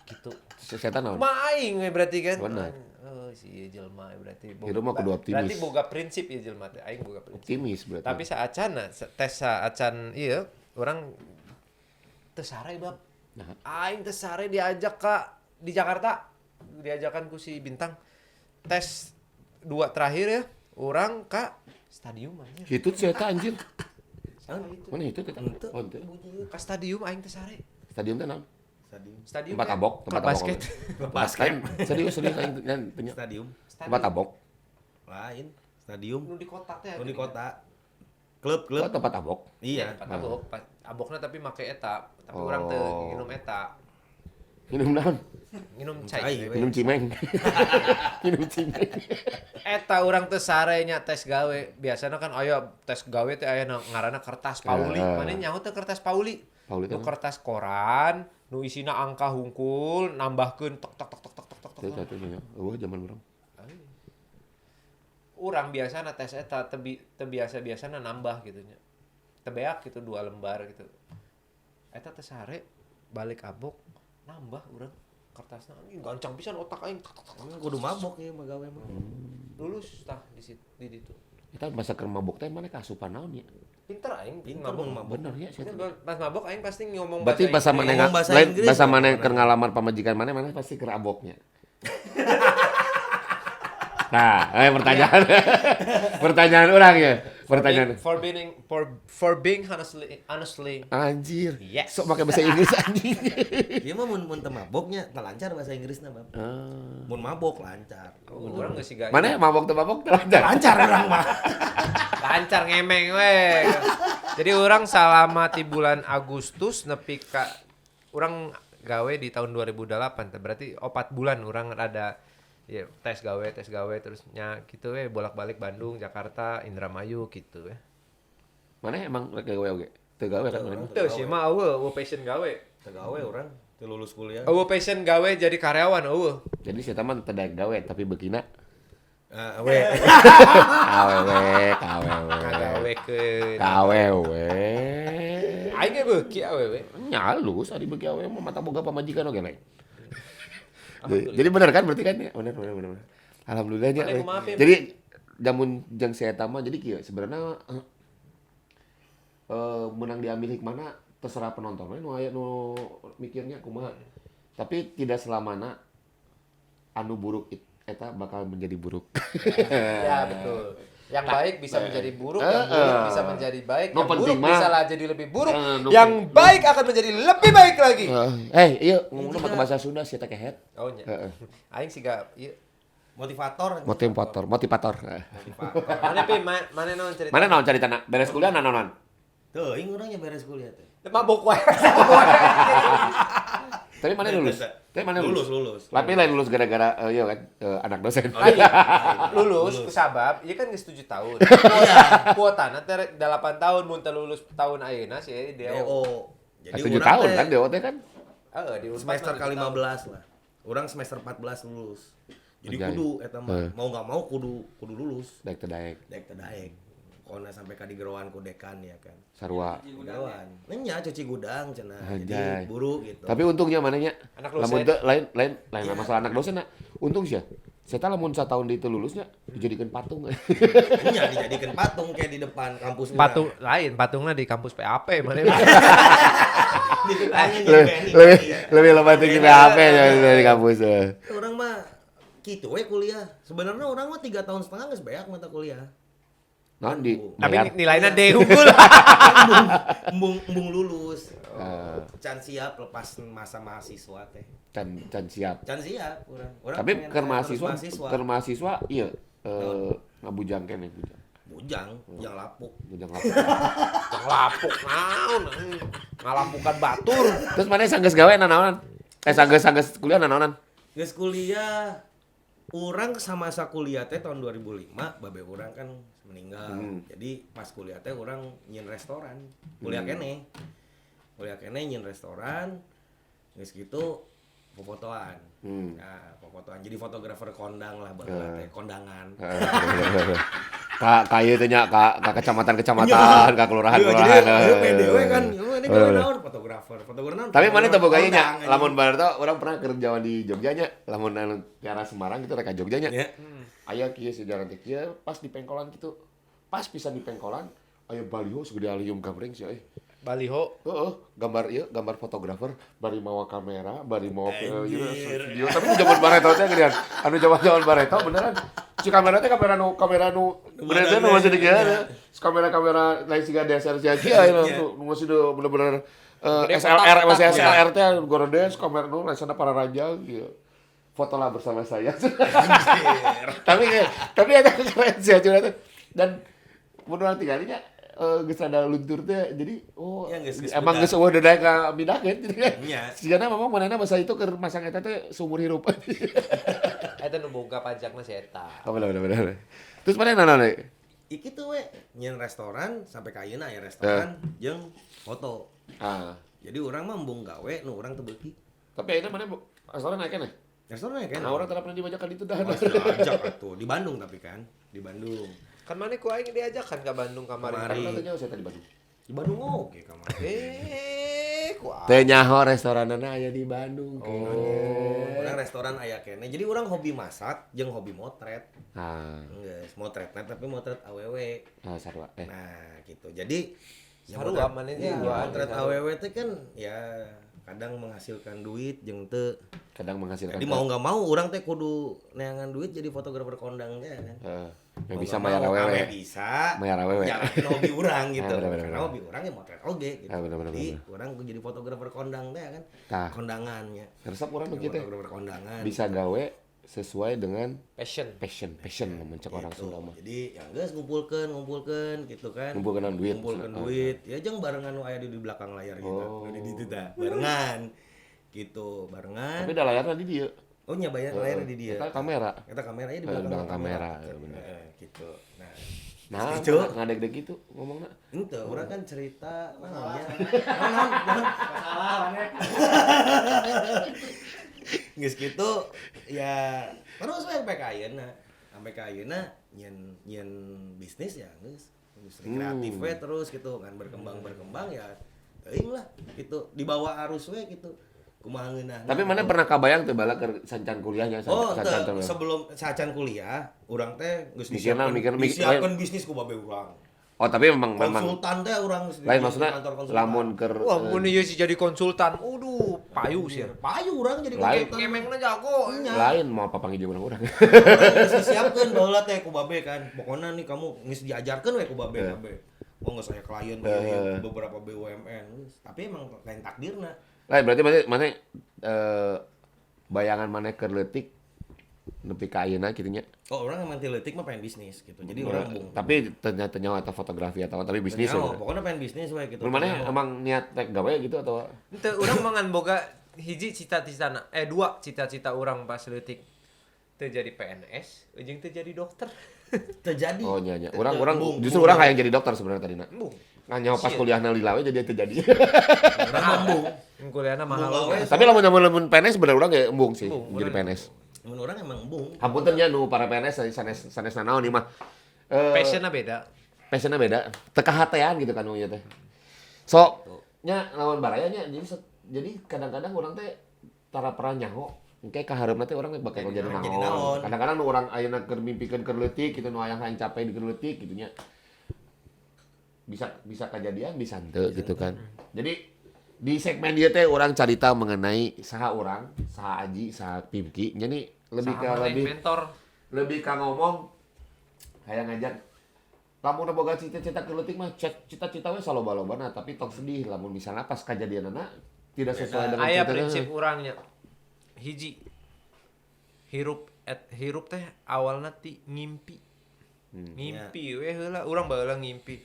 Gitu. Setan naon? Kumaha aing we berarti kan? Benar. Oh, si ieu jelema berarti. Hidup mah kudu optimis. Berarti boga prinsip ieu jelema teh. Aing boga prinsip. Optimis berarti. Tapi saacana tes saacan ieu urang teu sare bab. Nah. Aing teu sare diajak ka di Jakarta diajakan ku si Bintang tes dua terakhir ya orang ka stadium anjir. Hitut si eta anjir. Salah itu. Mana hitut eta? Oh, henteu. Ka stadium aing teu sare. Stadium teh naon? Stadium. Stadium Tempat teh abok, tempat klub abok. basket. Basket. Serius serius aing teh tanya. Stadium. Tempat abok. Lain. Stadium. Nu di kota teh. Nu di kota. Klub, klub. Oh, tempat abok. Iya. Tempat abok, abokna tapi make eta, tapi urang teu Oh. nginum eta. Minum naon? Nginum Cai, cai. we. Minum cimeng. Minum cimeng. Eta urang teu sare nya tes gawe. Biasana kan aya tes gawe teh aya ngaranna kertas Pauli. Eh. Mana nyaho teh kertas Pauli? Pauli teh Nu naon? kertas koran, Nu isina angka hungkul nambahkeun tok tok tok tok tok tok tok. Teu teu eueuh zaman urang. Urang biasana tes eta teu biasa-biasana nambah gitu nya. Teu beak gitu 2 lembar gitu. Eta teh sare balik abok nambah urang kertasna anjing gancang pisan otak aing. Kudu mabok ieu mah gawe mah. Lulus tah di situ di ditu. Eta masa keur mabok teh mana kaasupan naon ya? Pinter aing, pinter mabok. Bener ya saya. Pas mabok aing pasti ngomong berarti bahasa mana lain bahasa mana keur ngalamar pamajikan mana mana pasti keur aboknya. Nah, pertanyaan. Pertanyaan orang ya. Pertanyaan. For being honestly. Anjir. Yes. Sok pakai bahasa Inggris anjing. Ieu mah mun teu maboknya teu lancar bahasa Inggrisna, Bang. Mun mabok lancar. Urang geus siga. Mana mabok teu mabok teu lancar? Lancar urang mah. Lancar ngemeng we. Jadi urang salama ti bulan Agustus nepi ka urang gawe di tahun 2008, berarti 4 bulan urang ada ya tes gawe terusnya gitu we bolak-balik Bandung, Jakarta, Indramayu gitu we. Mana emang rek gawe oge? Teu gawe kan mana? Teu sih mah eueuh passion gawe. Teu gawe urang, teu lulus kuliah. Eueuh passion gawe jadi karyawan eueuh. Jadi si eta mah teu daek gawe tapi beukina awe. Awewe, awewe. Ngagawekeun. Awewe. Aing ge beuki awewe. Nya alus ari beuki awewe mah mata boga pamajikan oge lain. Jadi benar kan berarti kan ya? Benar. Alhamdulillahnya. Jadi jamun jeung si eta mah jadi kieu sebenarnya menang diambil hikmahna terserah penonton we nu aya nu mikirnya kumaha. Tapi tidak selamana anu buruk eta bakal menjadi buruk. Ya betul. Yang baik bisa menjadi buruk, yang buruk bisa menjadi baik, yang buruk bisa lah jadi lebih buruk, yang baik akan menjadi lebih baik lagi. Iya ngomongna pakai bahasa Sunda sih teh kehet. Oh nya. Aing siga ieu motivator. Motivator. Mana pi mana naon cerita? Mana naon caritana? Beres kuliah naon? Teuing urang nya beres kuliah teh. Mabok wae. Tapi mana lulus? Tapi mana lulus? Lulus. Tapi lain lulus gara-gara iya kan anak dosen. Oh, iya. Lulus kusabab ieu kan geus 7 tahun. Kuotana teh 8 tahun mun teu lulus tahun ayeuna sih DO. Jadi 7 tahun kan DO teh kan? Heeh, di semester ke-15 lah. Urang semester 14 lulus. Jadi kudu eta mah mau enggak mau kudu lulus. Daek teu daek. Daek teu daek. Kona sampai ka digeroan ku dekan ya kan. Sarua. Geroan. Nya cuci gudang cenah. Jadi buru gitu. Tapi untungnya mananya lamun teu lain ya. Masalah anak dosen na. Untung sih ya. Saya lamun satahun di itu lulusnya dijadikan patung. Nya dijadikan patung kayak di depan kampus. Patung lain, patungnya di kampus PAP mana. Lebih lebat tinggi PAP dari kampus. Orang mah kitu we kuliah. Sebenarnya orang mah 3 tahun setengah geus beak mata kuliah. Non di tapi nilainya D unggul. Embung lulus. Can siap lepas masa mahasiswa teh. Can siap. Can siap urang. Tapi keur mahasiswa iya ngabujang keneh bujang. Bujang, bujang lapuk. Bujang lapuk. Bujang lapuk naon? Ngalapukan batur. Terus mana sanggeus gawe nanaonan? Sanggeus kuliah nanaonan? Geus kuliah urang sama masa kuliah teh tahun 2005 babe urang kan meninggal. Jadi pas kuliah teh urang nyin restoran. Kuliah keneh. Kuliah keneh nyin restoran. Geus gitu fotoan. Nah, fotoan. Jadi fotografer kondang lah baheula teh, kondangan. Ka ieu teh nya ka kecamatan-kecamatan, ka kelurahan-kelurahan. Jadi PDW kan, ini gawe naon fotografer. Fotografer naon? Tapi mana teu boga ieu nya, lamun baru teh urang pernah kerja di Jogja nya, lamun anu ke arah Semarang gitu rek ka Jogja nya. Aya kieu sejarah teh kieu pas di pengkolan gitu. Pas pisan di pengkolan, aya baliho segede alium gambreng sih euy. Baliho? Heeh, gambar ieu, gambar fotografer bari mawa kamera, bari mawa video. Tapi di zaman bareto teh geuningan. Anu zaman-zaman bareto beneran. Si kamera teh kamera nu beneran nu masih dikieu. Kamera-kamera lain siga DSLR sia kieu nu masih bener-bener SLR masih SLR teh gorodes kamera nu langsana para raja gitu. Fotolah bersama saya. Tapi ada keren sih dan mun tinggalnya geus rada luntur teh jadi oh ya, geus, emang geus eueuh deui ka mindahkeun jadi nya. Sigana memang manehna masa itu keur masang eta teh seumur hirup. Eta nu boga pajakna si eta. Oh bener. Terus manehna naon deui? Iki tuh we nyeun restoran sampai ka ayeuna aya restoran jeung foto. Ah. Jadi urang mah embung gawe nu urang teu beuki. Tapi akhirnya mana restoran naik keneh? Restoran naik keneh. Nah, urang tara pernah dibajak ka ditu dah. Oh, diajak atuh di Bandung tapi kan, di Bandung. Kan mana ku aing diajak kan ke Bandung kamari. Kamari. Karena teu nyaho saya tadi Bandung. Di Bandung oke kamari. Ku aing. Teu nyaho restoranana aya di Bandung. Oh, urang restoran aya keneh. Jadi urang hobi masak jeung hobi motret. Ah, Geus motretna tapi motret awewe. ah sarua. Nah, gitu. Jadi ya Sarua maneh ya, duaan, motret sarua. awewe teh kan ya kadang menghasilkan duit jeung teu. Kadang menghasilkan. Jadi mau nggak mau urang teh kudu neangan duit jadi fotografer kondang teh kan. Heeh. Ya Mau bisa nggak mayar mau, awewe. ame bisa. Mayar awewe. Jalanin hobi urang gitu. Ah, bener, bener, Karena bener. hobi urang ya motret oge gitu. Ah, bener, bener, Jadi bener. urang jadi fotografer kondang teh kan. Tah. Kondangannya. Resep urang nu kieu teh. Fotografer kondangan. Bisa gawe sesuai dengan Passion. passion lamun cek orang Gitu. Sunda mah. Jadi ya geus ngumpulkeun gitu kan. Ngumpulkeun duit. Ngumpulkeun Ah. duit. Ya jeung barengan nu aya di belakang layar gitu. Oh. Nu di ditu tah. Barengan. Gitu, barengan. Tapi da layarna di dieu. Oh nya bayar layar di dieu. Eta kamera. Eta kameranya di Eh, belakang, belakang kamera, ya, bener. Gitu. Nah, Nah, Gitu. ngadeg-deg gitu ngomongna. ente urang kan cerita naonnya. Naon naon. Masalah mana? Geus gitu ya terus we sampai ka ayeuna. Sampai ka ayeuna nyen nyen bisnis ya geus industri kreatif we terus gitu kan berkembang ya teuing lah gitu dibawa arus we gitu. Kumaha ngeunahna. Tapi mana pernah kabayang teu bala keur sancan kuliahnya Oh, sancan teu, sebelum sacan kuliah, urang teh geus Mikirna, disiapkeun mikir- bisnis ku babe urang. Oh, tapi memang memang Konsultan teh urang geus di lain maksudnya kantor konsultan. lamun keur Wah, mun ieu sih jadi konsultan. Uduh, payu sih. Payu urang jadi Lain. konsultan. Ngemengna jago. lain mau apa panggil jeung urang. Urang geus disiapkeun baheula teh ku babe kan. Pokona nih kamu geus diajarkeun we ku babe babe. Oh geus aya klien ieu, beberapa BUMN. Geus. Tapi emang lain takdirna. Lain berarti mana bayangan mana keur leutik nepi ka ayeuna kitu nya. Oh, orang emang ti leutik mah pengen bisnis gitu. Jadi urang bung. Tapi ternyata nyawa atau fotografi atau tapi bisnis ya. Nyawa, pokoknya pengen bisnis we gitu. Mun mana emang niat rek gawe gitu atau Henteu urang mah ngan boga hiji cita-citana, dua cita-cita urang pas leutik. Teu jadi PNS, jeung teu jadi dokter. Terjadi. Oh nya nya. Urang Bung, justru bung. urang hayang jadi dokter sebenarnya tadina. Embung. Ngan nyawa pas Shit. kuliahna lila we jadi teu jadi. Urang mah embung. Kuliahna mahal Embung oge. gawe. Tapi lamun lamun lamun PNS bener urang ge embung sih Embung, jadi urang. PNS. Mun urang emang embung. Hapunten nya nu para PNS sanes sanes nanaon ieu mah. Passionnya beda. Passionnya beda. Teu kahatean gitu kan nu ieu teh. So, nya lawan baraya nya jadi kadang-kadang urang teh tara pernah nyaho engke kahareupna teh urang bakal jadi Jadi naon. naon. Kadang-kadang nu urang ayeuna keur mimpikeun keur leutik gitu nu hayang capai di keur leutik gitu nya. Bisa bisa kejadian bisa henteu gitu kan. Jadi di segmen dia teh urang carita mengenai saha urang, saha Aji, saha Pimki. Jadi lebih ke Saha maneh, lebih mentor. lebih ka ngomong hayang ngajak lamun boga cita-cita keur leutik mah cita-cita we saloba-lobana tapi tong sedih lamun misalnya pas kajadianana tidak sesuai dengan Aya cita-cita. prinsip urangnya. Hiji. Hirup et hirup teh awalna ti ngimpi. Ngimpi we heula urang baheula ngimpi.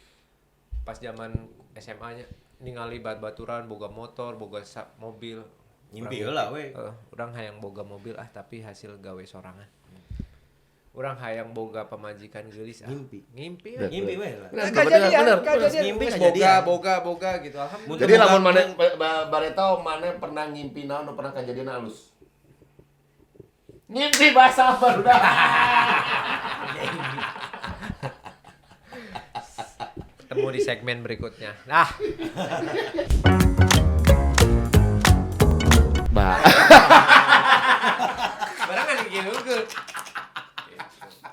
Pas zaman SMA nya ningali bat-baturan boga motor, boga mobil. Ngimpi heula we. Urang hayang boga mobil ah tapi hasil gawe sorangan. Urang hayang boga pamajikan geulis ah. Ngimpi. Ngimpi we. Ngimpi we lah. Bener, Kejadian, bener. kejadian. Ngimpi Geus kejadian. boga gitu. Alhamdulillah. Jadi lamun mana bareto mana pernah ngimpi naon nu pernah kejadian halus. Ngimpi bahasa apa udah. Ketemu di segmen berikutnya. Nah, Bah. barengan gitu unggul.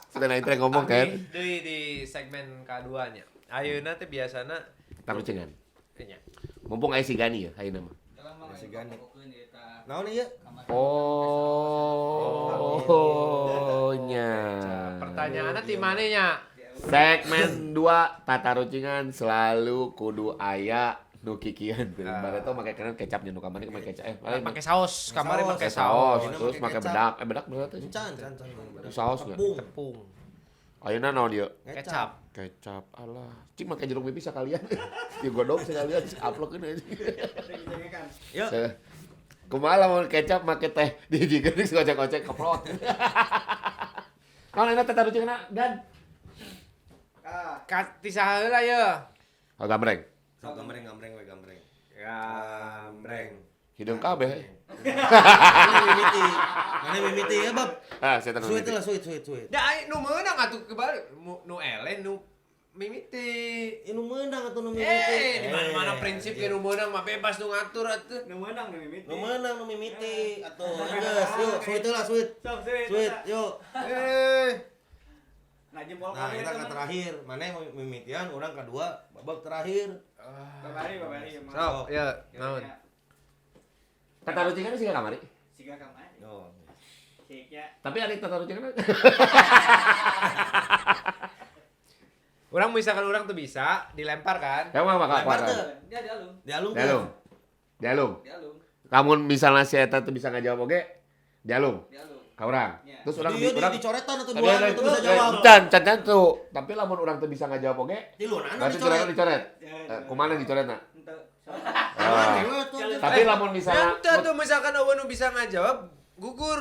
Sudah naik teh ngomong kan. Di segmen keduanya. Ayeuna teh biasana Tarucengan. nya. Mumpung aya si Gani ya ayeuna mah. Si Gani. Naon ieu? Oh, nya. Pertanyaanna ti mana nya? Segmen 2 tata rucingan selalu kudu aya nu kikian teu. Bareto make kena kecapnya nu kamari make kecap. Pakai saus, kamari Saus. pakai pakai saus, saus. terus Pakai make kecap. bedak. Bedak bener teh. Can, can, can. Saus nggak? Tepung. Tepung, Ayeuna naon ieu? kecap. Kecap alah. Cik make jeruk nipis sekalian. Ya godong sekalian uploadkeun aja. Yuk. Kumaha lamun kecap make teh dihijikeun geus gocek-gocek keprot. Naon enak tata rucinganna Dan? Ka ti saha heula ye? Oh, gambreng. Sok gambreng gambreng we gambreng. Gambreng. Hideung kabeh. Mana mimiti? Mana mimiti ya, Bab? Ah, saya Suit lah, suit, suit, suit. Da aing nu meunang atuh kebalik nu eleh nu mimiti. Ini menang atau nu mimiti? Eh, di mana-mana prinsip ge nu meunang mah bebas nu ngatur atuh. Nu meunang nu mimiti. Nu menang nu mimiti atuh. Geus, yuk, suit lah, suit. Sok suit. Suit, yuk. Eh. Nah, jempol Nah, kabeh kita eta ke mah. terakhir. Mana yang mimitian, orang kedua, babak terakhir. Babari, babari emang. Sok, ya, naon? Tata rucingan sih kamari. Siga kamari. Oh. Siga. Tapi ada tata rucingan. Orang misalkan orang tuh bisa dilempar kan? Ya mah maka Lempar kuat. tuh. Dia dialung. Dialung tuh. Dialung. Dialung. Dialung. Kamu misalnya si eta tuh bisa ngajawab oge, dialung. Dialung. Ka urang. Ya. Terus urang Jadi urang di dicoretan atau Tapi dua ada- itu bisa jawab. Can, can, can tuh. Tapi lamun urang tuh bisa ngajawab oge, Tilu anu berarti dicoret. curang dicoret. Ya, Eh, Kumaha dicoretna? Henteu. Ah. Dewe tuh. Tapi lamun misalnya Ente tuh misalkan eueuh nu bisa ngajawab gugur.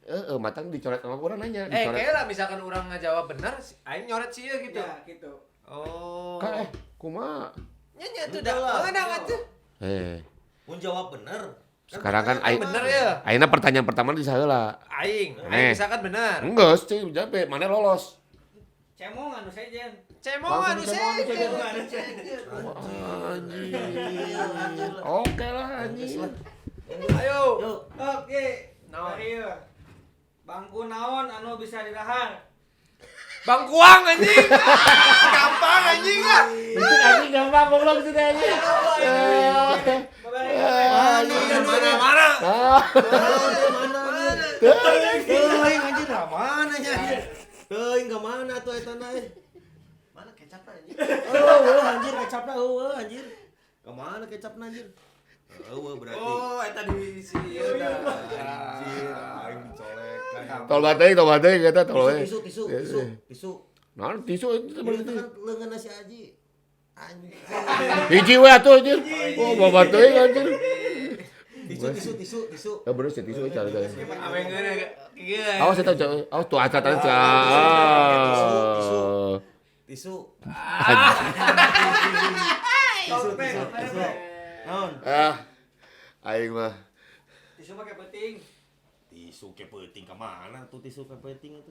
Heeh, matang dicoret sama urang nanya, Eh, dicoret. kayak lah misalkan orang ngajawab bener, aing nyoret sih gitu. Ya, gitu. Oh. Kan kumaha? Nya nya tuh dah meunang atuh. Eh, Mun jawab bener. sekarang kan aing Bener ya. Ayeuna pertanyaan pertama di saheula. Aing, Eh. aing misalkan bener. Enggak, sih, jape, mana lolos. Cemong anu sejen. Cemongan nu Langsung cemongan, sejen. Anjir. Oke lah anjir. Ayo. Yuk. Oke. Naon? Ieu. Bangku naon anu bisa didahar? Bangkuang anjing. Gampang anjing ah. Itu anjing gampang goblok sih anjing. Babari. Mana Mana mana? Ah. Mana mana? Teuing anjir lah mana nya anjir. Teuing ka mana tuh eta na eh. Mana kecapna anjir? Eueuh anjir kecapna eueuh anjir. Ka mana kecapna anjir? Eueuh berarti. Oh, eta di si ieu dah. Anjir, aing dicolek. Tol bateing eta tol we. Tisu, tisu, tisu, tisu. Nah, tisu itu Itu berarti. kan leungeun si Aji. Anjir. Hiji we atuh anjir. Oh, bawa teuing anjir. Tisu, tisu, tisu, tisu. Ya bener sih tisu cari cari. Awe ngeunah kieu. Awas eta coy. Awas tuh acat acat. Tisu, tisu. Tisu. Tisu, tisu, tisu. Naon? Ah. Aing mah. Tisu make peuting. Tisu ke peuting ka mana tuh tisu ke peuting itu?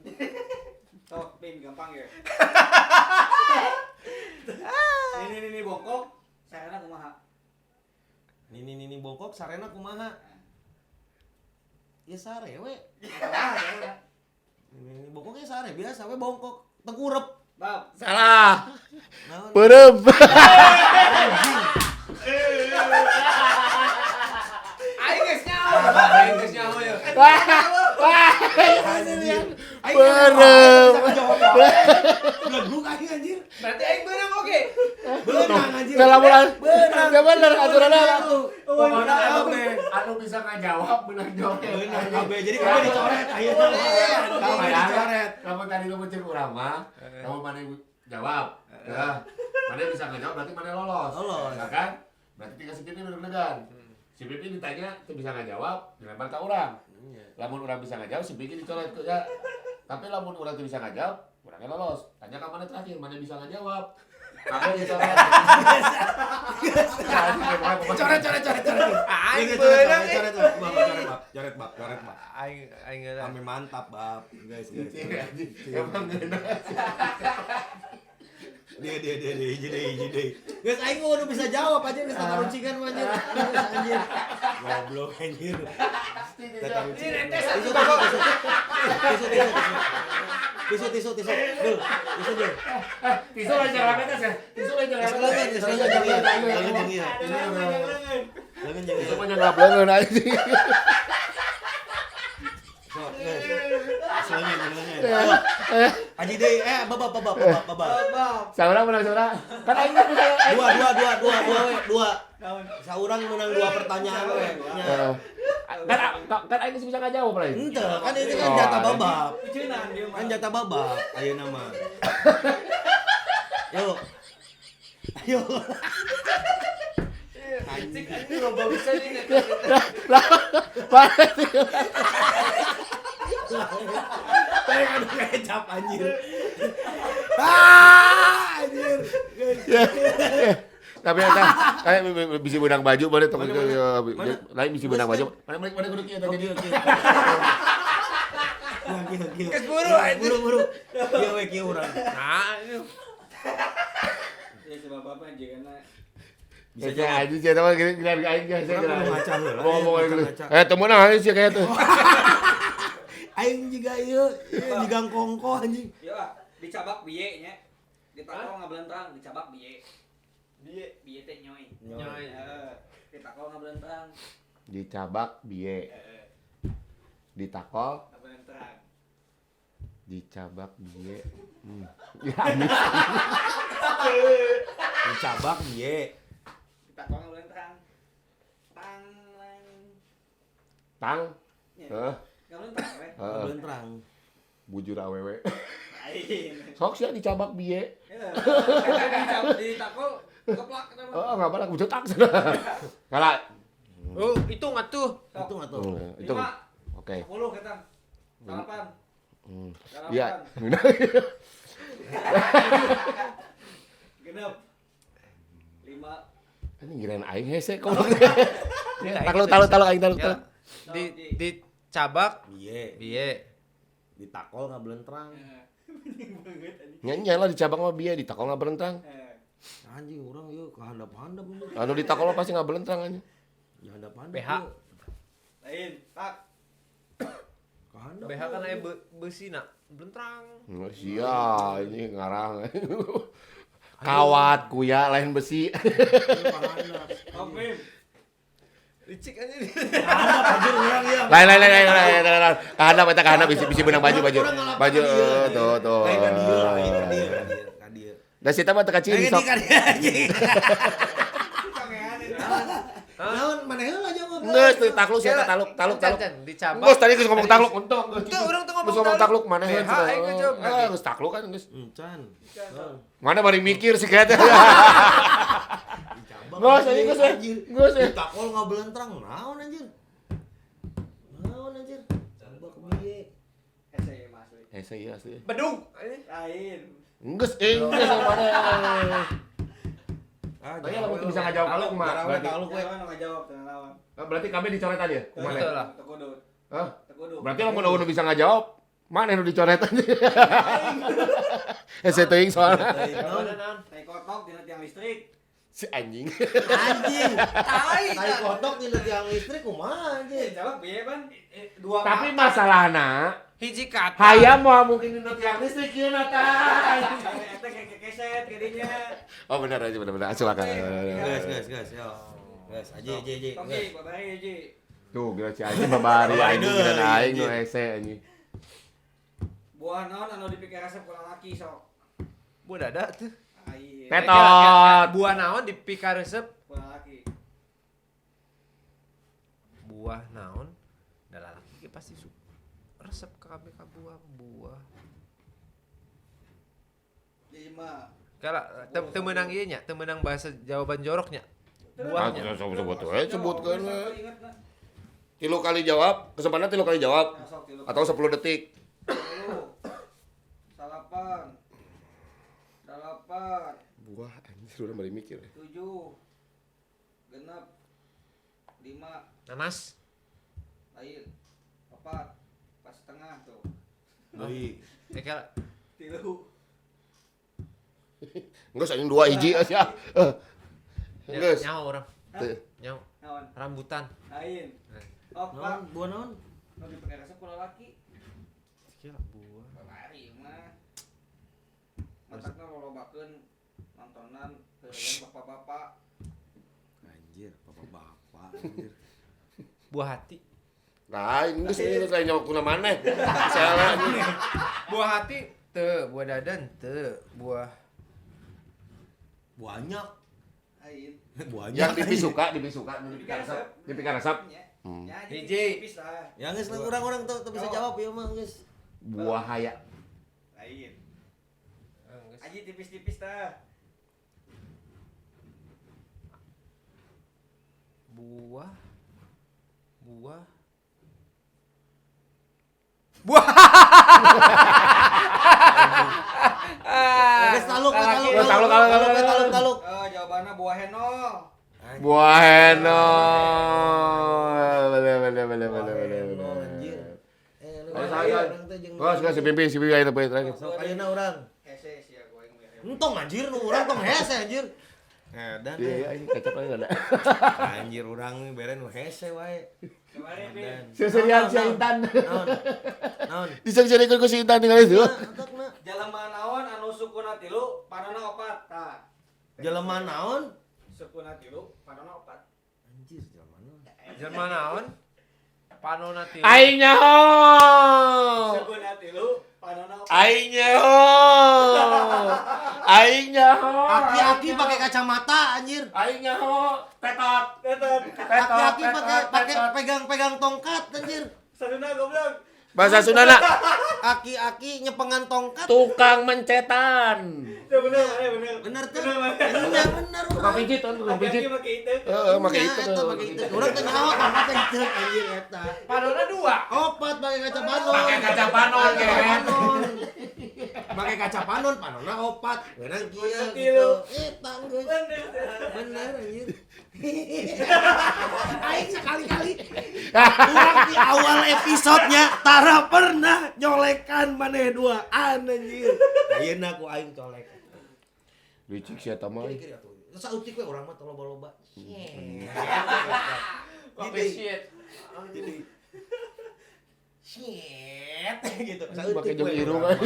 Sok pin gampang ya. Ini ini ini bongkok. Sarana kumaha? Nini nini bongkok sarena kumaha? Ya sare we. Kumaha sarena? Nini nini bongkok ya sare biasa we bongkok tengkurep. Bab. Salah. Naon? Perem. Aing geus nyaho. Aing geus nyaho ya. Perem. Belum aing anjir. Berarti aing beunang oke. Beunang anjir. Dalam bulan. Beunang. Ya bener aturanna. Pokoknya kabeh. Anu bisa ngajawab menang jawab. Beunang kabeh. Jadi kabeh dicoret ayeuna. Kabeh dicoret. Kamu tadi lu muncul urang mah, kamu mana jawab. Ya. Mana bisa ngejawab berarti mana lolos. Lolos. Ya kan? Berarti tinggal si Pipi deg-degan. Si Pipi ditanya teu bisa ngajawab, dilempar ke urang. Lamun urang bisa ngajawab, si Pipi dicoret tuh ya. Tapi lamun urang teu bisa ngajawab, urangnya lolos. Tanya ke mana terakhir, mana bisa ngajawab. Kamu dicoret. Coret coret coret coret. Aing Coret beunang. coret coret bab coret bab coret bab coret bab. Aing aing geus. Kami mantap bab guys guys. Emang ngeunah. Dia dia dia dia hiji deui hiji deui. Geus aing udah bisa jawab aja geus tata runcingan mah anjir. Geus anjir. Goblok anjir. Tata runcingan. Tisu tisu tisu. Tisu tisu tisu. Tisu tisu tisu. Dul, tisu dul. Tisu lain jangan rametes ya. Tisu lain jangan Tisu leungeun, tisu leungeun jeung ieu. Leungeun jeung ieu. Leungeun jeung Tisu ieu. mah jangan leungeun anjing. Sok, geus. Leungeun jeung leungeun. Aji deui eh babab babab babab babab. Bab. Saurang menang saurang. Kan aing mah bisa. Dua dua dua dua dua we, dua. Naon? Saurang menang dua pertanyaan we. Nya. Kan kan aing geus bisa ngajawab lain. Ente kan itu kan jatah babab. Piceunang dia mah. Kan jatah babab ayeuna mah. Yuk. Ayo. Anjing anjing loba bisa nih. Pengen adu kecap anjir. Ah, anjir. Tapi eta kayak bisi benang baju mana tong lain bisi benang baju. Mana kudu kieu tadi. Kieu. Geus buru anjing. Buru. Kieu we kieu urang. Nah, itu. Ya sebab apa jigana. Bisa aja sih eta mah gini aing geus Urang kudu ngaca heula. Ngomong eh teu meunang sih kayak tuh. Aing juga ieu, di gang kongko anjing. Yo ah, dicabak biye nya. Ditakol ngabelentrang, dicabak biye. Biye, biye teh nyoy. Nyoy. Heeh. Ditakol ngabelentrang. Dicabak biye. Ditakol ngabelentrang. Dicabak biye. Ya anjing. Dicabak biye. Ditakol ngabelentrang. Tang lang. Tang. Heeh. Ngabelentrang we. Ngabelentrang. Bujur awewe. Lain. Sok sia dicabak biye. Ditakol keplak kenapa? Oh, enggak apa-apa, bujur tak. Kalah. Oh, itu atuh. Itu atuh. Itu. Oke. 10 ketang. 8. Iya. Genep. 5. Ini giliran aing hese goblok. Takluk taluk aing taluk. Dicabak biye. Biye. Ditakol ngabelentrang. Nya lah dicabak mah biye, ditakol ngabelentrang. Anjing urang ieu kahandap-handap. Anu ditakol mah pasti ngabelentrang anjing. Ya handap-handap. BH. Lain, tak. Kahandap. BH kan aya beusina, belentrang. Sia, ini ngarang. Kawat kuya lain besi. Oke. Licik anjing. Kahandap anjir urang ieu. Lain. Kahandap eta kahandap bisi benang baju. Baju tuh tuh. Lain ka dieu, lain ka dieu, ka dieu. Da si eta mah teu kaciri sok. Lain ka dieu anjing. Naon maneh heula jawab. Geus teu takluk sia taluk. Dicabak. Geus tadi geus ngomong takluk untung. Teu urang teu ngomong ngomong takluk maneh heula. Aing ngejawab. Geus takluk kan geus. Encan. Mana bari mikir sih kayaknya. Geus anjing geus. Geus. Ditakol ngabelentrang naon anjir. Naon anjir. Cabak biye. Hese ieu mah asli. Hese ieu asli. Bedung. Lain. Geus geus mana. Ah, Tanya lamun bisa ngajawab taluk mah. Berarti taluk we. Ngajawab teu naon. Berarti kami dicoretan ya? Kumaha? Betul lah. Hah? Teu Berarti lamun eueuh bisa ngajawab, mana nu dicoret aja. Hese teuing soalna. Tai kotok dina tiang listrik. Si anjing. Anjing. Tai kotok dina tiang listrik kumaha anjing? Jawab biye ban. Dua. Tapi masalahna hiji kata. Hayam moal mungkin dina tiang listrik ieu na tah. Eta kekeset gadinya. Oh benar aja benar. Silakan. Geus yo. Geus aji aji. Oke, babari aji. Tuh geus si anjing babari anjing geus aing nu hese anjing. Buah naon anu dipikir resep ku lalaki sok. Buah dada tuh. Tetot. Buah naon dipika resep ku lalaki. Buah naon da lalaki ge pasti resep ka kabeh ka buah. Lima. Kala teu meunang ieu nya, teu meunang bahasa jawaban joroknya. Buahnya. Sebut we sebutkeun we. 3 kali jawab, kesempatan 3 kali jawab atau 10 detik. 10 8 8 Buah anjir urang bari mikir. 7 6 5 Nanas. Lain. 4 4,5 tuh. Deui. Kala 3. Geus anjing 2 hiji sia. Geus. Nyaho urang. Nyaho. Rambutan. Lain. Oh, buah naon? Nu dipake resep ku lalaki. Kira buah. Lari mah. Matakna lolobakeun nontonan heureun bapak-bapak. Anjir, bapak-bapak anjir. Buah hati. Lain geus ieu lain jawab kuna maneh. Salah anjing. Buah hati teu, buah dadan teu, buah banyak. Lain. Banyak. Yang dipisuka, dipika resep. Ya, Hiji. Ya geus lah urang-urang teu bisa jawab ieu mah geus. Buah haya. Lain. Aji tipis-tipis tah. Buah. Buah. Buah. Geus taluk. Taluk. Taluk. Jawabanna buah henol. Buah Heno. Bener. Anjir. Oh, si Pipi ayo teh terakhir. Sok ayeuna urang. Hese sia gua yang mere. Entong anjir nu urang tong hese anjir. Edan. Iya, ini kecap aja ada. Anjir urang bere nu hese wae. Seserian si Intan. Naon? Diseng-serikeun ku si Intan tinggal itu. Jelema naon anu sukuna tilu, panona opat. Tah. Jelema naon? Sukuna tilu, panona opat. Anjir jelema naon? Jelema naon? Panona tilu. Aing nyaho. Sukuna tilu, panona opat. Aing nyaho. Aing nyaho. Aki-aki pakai kacamata anjir. Aing nyaho. Tetot. Tetot. Aki-aki pakai pegang-pegang tongkat anjir. Saruna goblok. Bahasa Sundana. Aki-aki nyepengan tongkat. Tukang mencetan. Bener, bener. Bener tuh. Iya bener. Tukang pijit, tukang pijit. Aki-aki make itu. Heeh, make itu. Make itu. Urang teh nyaho tongkat itu anjir eta. Panona dua. Opat pakai kaca panon. Pakai kaca panon, panon. Pakai kaca panon, panonna opat. Beunang kieu gitu. Eta geus. Bener anjir. Aing sekali-kali urang di awal episodenya tara pernah nyolekan maneh duaan anjir. Ayeuna ku aing colek. Licik sia eta mah. Sautik we urang mah tong loba-loba. Jadi Jadi shit gitu. Pakai jong irung aja.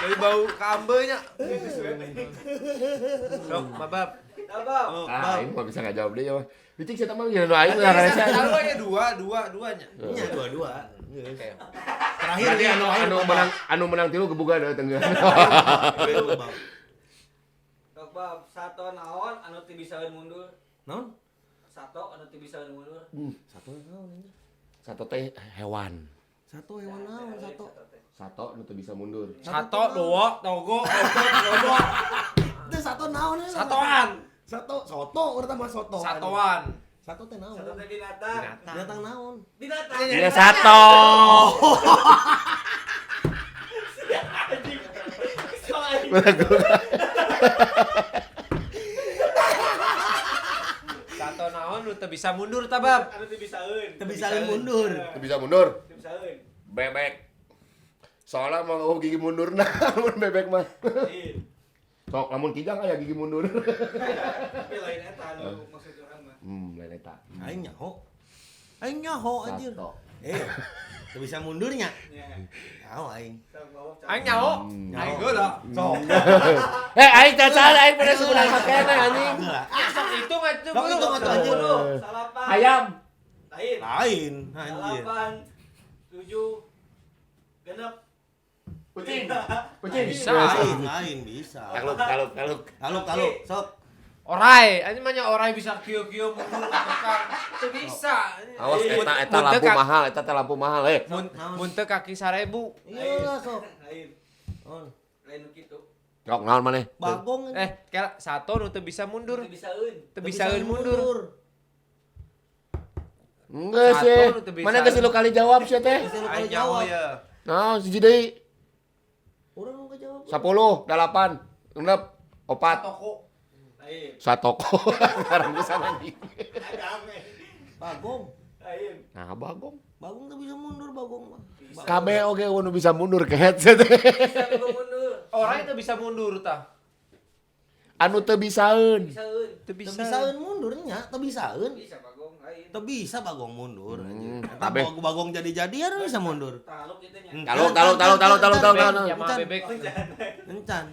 Jadi bau kambenya. Sok, mabab. Mabab. Ah, ini mah bisa enggak jawab deh ya. Licik sia mah gila nu aing ngarasa. Tahu ya dua-duanya. Nya dua-dua. Oke. Terakhir berarti anu menang tilu gebuga da tengah. Sok bab, sato naon anu teu bisaeun mundur. Naon? Sato anu teu bisaeun mundur. Sato naon anjir? Sato teh hewan. Sato hewan naon sato? Sato nu teu bisa mundur. Sato, doa, togo, otot, lobo. Teu sato naon? Satoan. Sato, soto urang tambah soto. Satoan. Sato teh naon? Sato teh binatang. Binatang naon? Binatang. Ya sato. Sato naon nu teu bisa mundur ta, Bab? Anu teu bisaeun. Teu bisaeun mundur. Teu bisa mundur. Teu bisaeun. Bebek. Soalnya mau gigi mundur nah, mun bebek mah. Sok lamun kijang aya gigi mundur. Tapi lain eta anu maksud urang mah. Lain eta. Aing nyaho. Aing nyaho anjir. Sato. Teu bisa mundurnya. Nya. Nyaho aing. Aing nyaho. Aing geula. Sok. Aing cacan aing pada sebulan makena anjing. Sok hitung atuh. Sok hitung atuh anjir. Salapan. Ayam. Lain. Lain anjir. 8 7 genep. Kucing. Kucing. Bisa. Lain bisa. Taluk. Taluk, sok. Orai, anjing mah orai bisa kieu-kieu mundur ka tukang. Teu bisa. Awas eta lampu mahal, eta teh lampu mahal eh. Mun teu kaki 1000. Iya sok. Lain. Oh. Lain kitu. Sok naon maneh? Bagong. Kela sato nu teu bisa mundur. Teu bisaeun. Teu bisaeun mundur. Enggak sih. Mana geus lu kali jawab sih teh? Aing jawab. Naon siji deui? Urang nu jawab. 10, 8, 6, 4. Toko. Lain. Satoko. Sekarang bisa anjing. Bagong. Lain. Nah, bagong. Bagong teu bisa mundur bagong mah. KB oge nu bisa mundur ke headset. Bisa mundur. Orang itu bisa mundur tah. Anu teu bisaeun. Bisaeun. Teu Teu bisaeun mundur nya, teu bisaeun. Bisa bagong lain. Teu bisa bagong mundur anjir. Eta Kabeh. bagong jadi-jadian bisa mundur. Taluk kitu nya. Taluk. Jamaah bebek. Encan.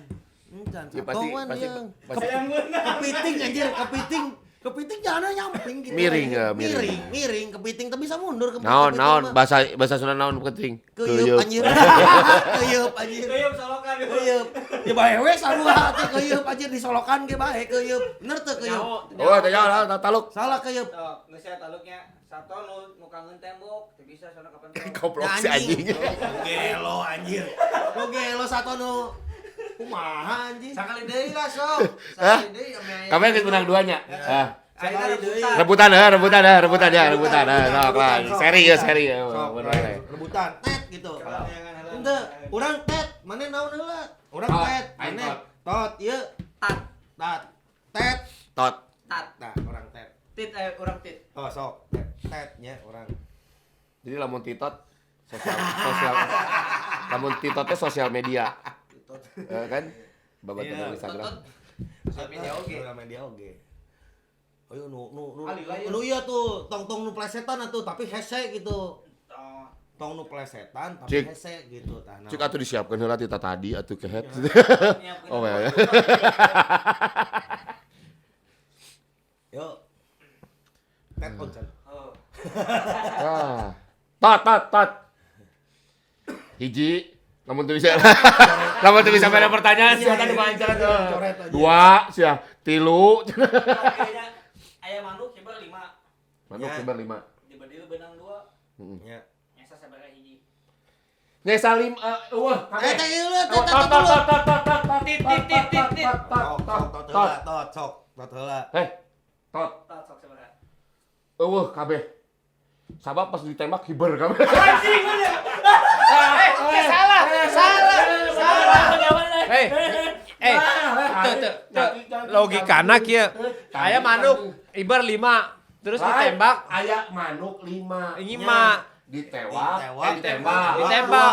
Encan. Ya, pasti pasti pasti Kepiting anjir, kepiting. Kepiting jangan nyamping gitu. Miring ya, miring. Miring, kepiting teu bisa mundur kepiting. Naon naon bahasa bahasa Sunda naon kepiting? Keuyeub anjir. Keuyeub anjir. Keuyeub solokan. Keuyeub. Ya bae we sarua teh keuyeub anjir disolokan ge bae keuyeub. Bener teu keuyeub? Oh, teh nyaho taluk. Salah keuyeub. Sok, geus aya taluknya. Sato nu kangen tembok, teu bisa sono kapan. Goblok si anjing. Gelo anjir. Kok gelo sato nu kumaha anjing? Sakali deui lah sok. Sakali deui ame. Kabeh geus menang duanya. Ah. Rebutan. Rebutan ya. Sok lah. Seri ya, seri ya. Rebutan tet gitu. Henteu, urang tet, maneh naon heula? Urang tet, maneh tot ieu tat. Tat. Tet. Tot. Tat. Nah, orang tet. Tit urang tit. Oh, sok. Tet nya urang. Jadi lamun titot sosial lamun titotnya sosial media. Kan? Babaturan Instagram. Sosial media oge. Sosial media oge. Ayo nu nu nu nu iya tuh tong-tong nu plesetan atuh tapi hese gitu. Tong nu plesetan tapi Cik. Hese gitu tah. Cik atuh disiapkeun heula tita tadi atuh kehet. Oh ya. Yo. Tet oncan. Oh. Ah. Tot tot tot. Hiji lamun teu bisa. Lamun teu bisa mere pertanyaan sia tadi wawancara tuh. Dua sia, tilu. Aya manuk kiber 5. Manuk kiber 5. Dibedil benang 2. Nya. Nyesa sabaraha hiji. Nyesa 5 eueuh kabeh. Eta ieu leuh Tot tot tot tot tot tot Tit tit tit tit tit. Tot tot heula tot sok tot heula. Heh. Tot. Tot sok sabaraha. Eueuh kabeh. Sabab pas ditembak hiber kabeh. Anjing bener. Salah, salah, salah. Hei, teu logikana kieu. Aya manuk ibar 5, terus ditembak aya manuk 5. 5. Ditewak, ditembak, ditembak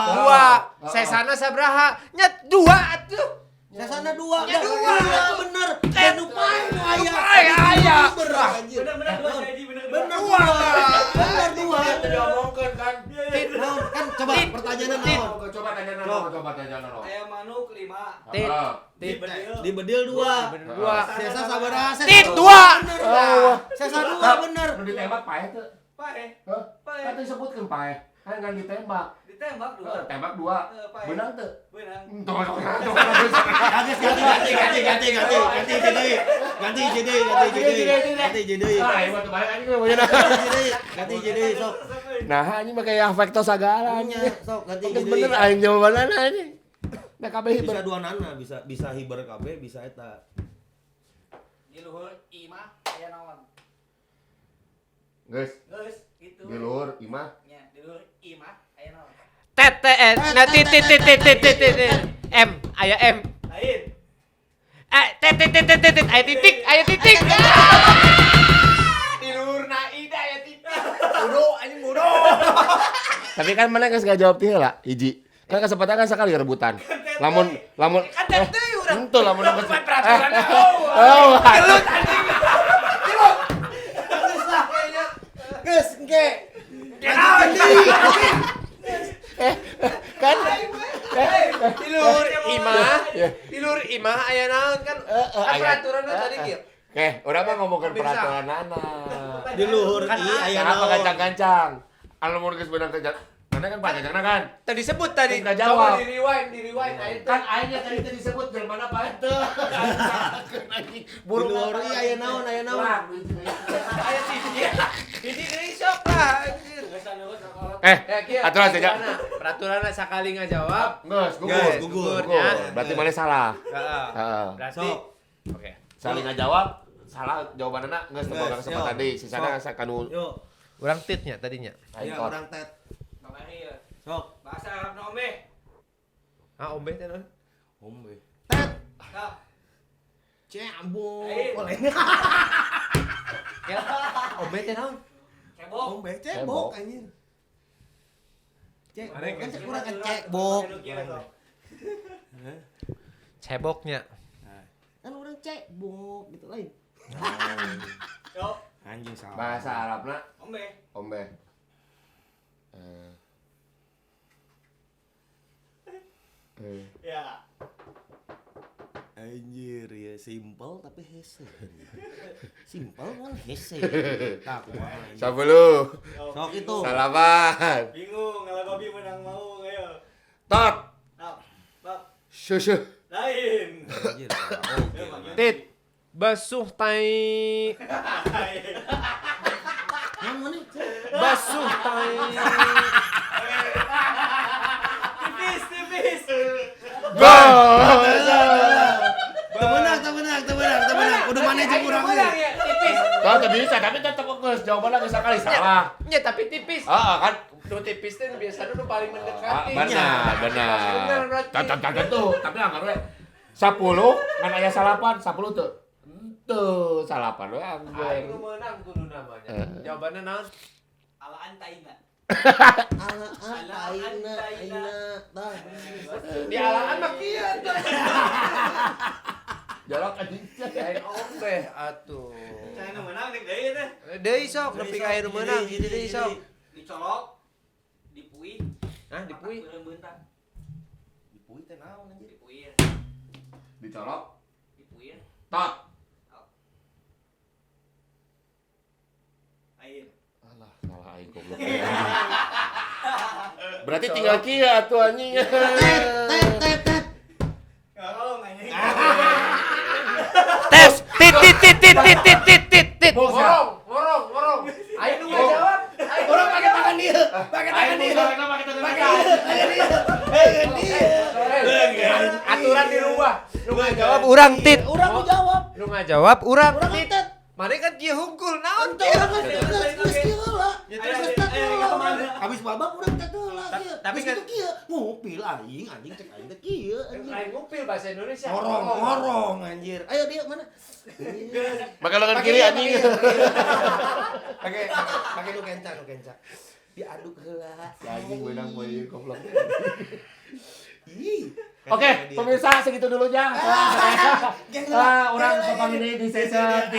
2. Sesana sabaraha? Nya 2 atuh. Sesana 2. Nya 2 bener. Dan nu pae nu aya. Aya. Bener-bener 2 jadi bener. Bener 2. Bener 2. Diomongkeun kan. Naon kan coba pertanyaanna naon? Coba tanya naon, coba tanya naon. Aya manuk 5. Tit. Tit. Dibedil 2. 2. Sesa sabaraha? Tit 2. Sesa 2 bener. Nu ditembak paeh teu? Paeh. Hah? Paeh. Kan disebutkeun paeh. Kan ngan ditembak. Ditembak 2. Tembak 2. Beunang teu? Beunang. Ganti ganti ganti ganti ganti ganti jadi. Ganti jadi ganti jadi. Ganti jadi. Ah, ieu mah teu bae anjing mah. Ganti jadi sok. Nah, anjing mah kayak afekto sagala Nya sok ganti jadi. jadi. Bener aing jawabanana anjing. Nah kabeh hiber. Bisa dua nana, bisa bisa hiber kabeh, bisa eta. Di luhur imah aya naon? Geus. Geus gitu. Di luhur imah. Nya, di luhur imah aya naon? T T N nah T T T T T T T T M aya M. Lain. T T T T T T aya titik, aya titik. Di luhur na ida aya titik. Bodoh anjing bodoh. Tapi kan mana geus ngajawab teh heula hiji. Kan kesempatan kan sekali rebutan. Lamun lamun kan teh urang. Henteu lamun peraturan. Oh, gelut anjing. Geus lah. Geus engke. Kan Di luhur imah, di luhur imah aya naon kan? Kan peraturanna tadi kieu. Oke, urang mah ngomongkeun peraturanana. Di luhur i aya Kenapa naon? gancang-gancang? Anu mun geus beunang ke mana kan panjangna kan? Tadi sebut tadi. Nggak jawab. Coba di rewind, di rewind. Ayo Kan aingnya tadi teh disebut dari mana Pak teu. Di luhur i aya naon, aya naon. Ayo titik. Hiji deui sok lah anjir. Aturan saja. Peraturanna sakali ngajawab. Geus, gugur, gugur. gugur. Berarti mana salah? Heeh. Heeh. Berarti oke. Saling ngajawab, salah jawabanna geus teu boga kesempatan deui. Sisana kanu Yo. Urang titnya tadinya. Ya urang tet. Sok. Bahasa Arab na ombe. Ah, ombe teh naon? Ombe. Tet. Sok. Cebok. Lain. Ya, ombe teh naon? Cebok. Ombe cebok anjir. Cebok kan cek urang kan cebok. Ceboknya. Kan urang cebok gitu lain. Yo. Anjing salah. Bahasa Arabna Ombe. Ombe. Ya. Anjir ya simpel tapi hese. Simpel kan hese. Tak kumaha. 10. Sok itu. Salaman. Bingung ngalah babi menang mau ayo. Tot. Tap. Tap. Susu. Lain. Anjir. Oke. Tit. Basuh tai. Yang mana? Basuh tai. Tipis, tipis. Gol. Temenang, temenang, temenang, temenang. Udah mana aja kurang. Ya, tipis. Kalau teu bisa tapi tetep geus jawabanna geus sakali salah. Ya, tapi tipis. Heeh kan. Nu tipis teh biasanya nu paling mendekati. Benar, benar. Benar berarti. Tetep tuh, tapi anggar we 10 ngan aya 9, 10 teu. Tuh, salapan we angger. Aing nu meunang kudu namanya. Jawabannya naon? Alaan taina. Alaan taina taina tah. Di alaan mah kieu tah. Jorok anjing. Aing ombeh atuh. Saya nu meunang dek deui teh. Deui sok nepi ka aya nu meunang, hiji deui sok. Dicolok, dipuih, Hah, dipuih? Beunta. Dipuih teh naon anjir? Dipuih, Dicolok. dipuih. Tot. Air. Alah, salah aing goblok. Berarti tinggal kieu atuh anjing. Tet tet tet. Ngorong anjing. Tes tit tit tit tit tit tit tit tit tit. Bos, ya? Ngorong, ngorong, ngorong. Aing nu ngajawab. Aing Orang pakai tangan dia, pakai tangan dia. Pakai tangan Pakai tangan dia. Tangan dia. Aturan di rumah. Nu ngajawab urang tit. Urang nu jawab. Nu ngajawab urang Urang tit. tet. Mana kan kieu hungkul naon Ente urang geus geus geus kieu heula. Ya, Geus terus, tet ayo, heula ayo, urang. ayo. Habis babak urang tet heula kieu. Tapi Geus kan- kitu kieu ngupil aing anjing cek aing teh kieu anjing. Aing ngupil bahasa Indonesia. Ngorong, ngorong anjir. Ayo dia mana? Pakai lengan kiri anjing. Pakai pakai nu kenca, nu kenca. Diaduk heula. Si anjing menang moal ieu goblok. Ih. Oke, pemirsa segitu dulu ya. Ah, orang sopang ini di season 3.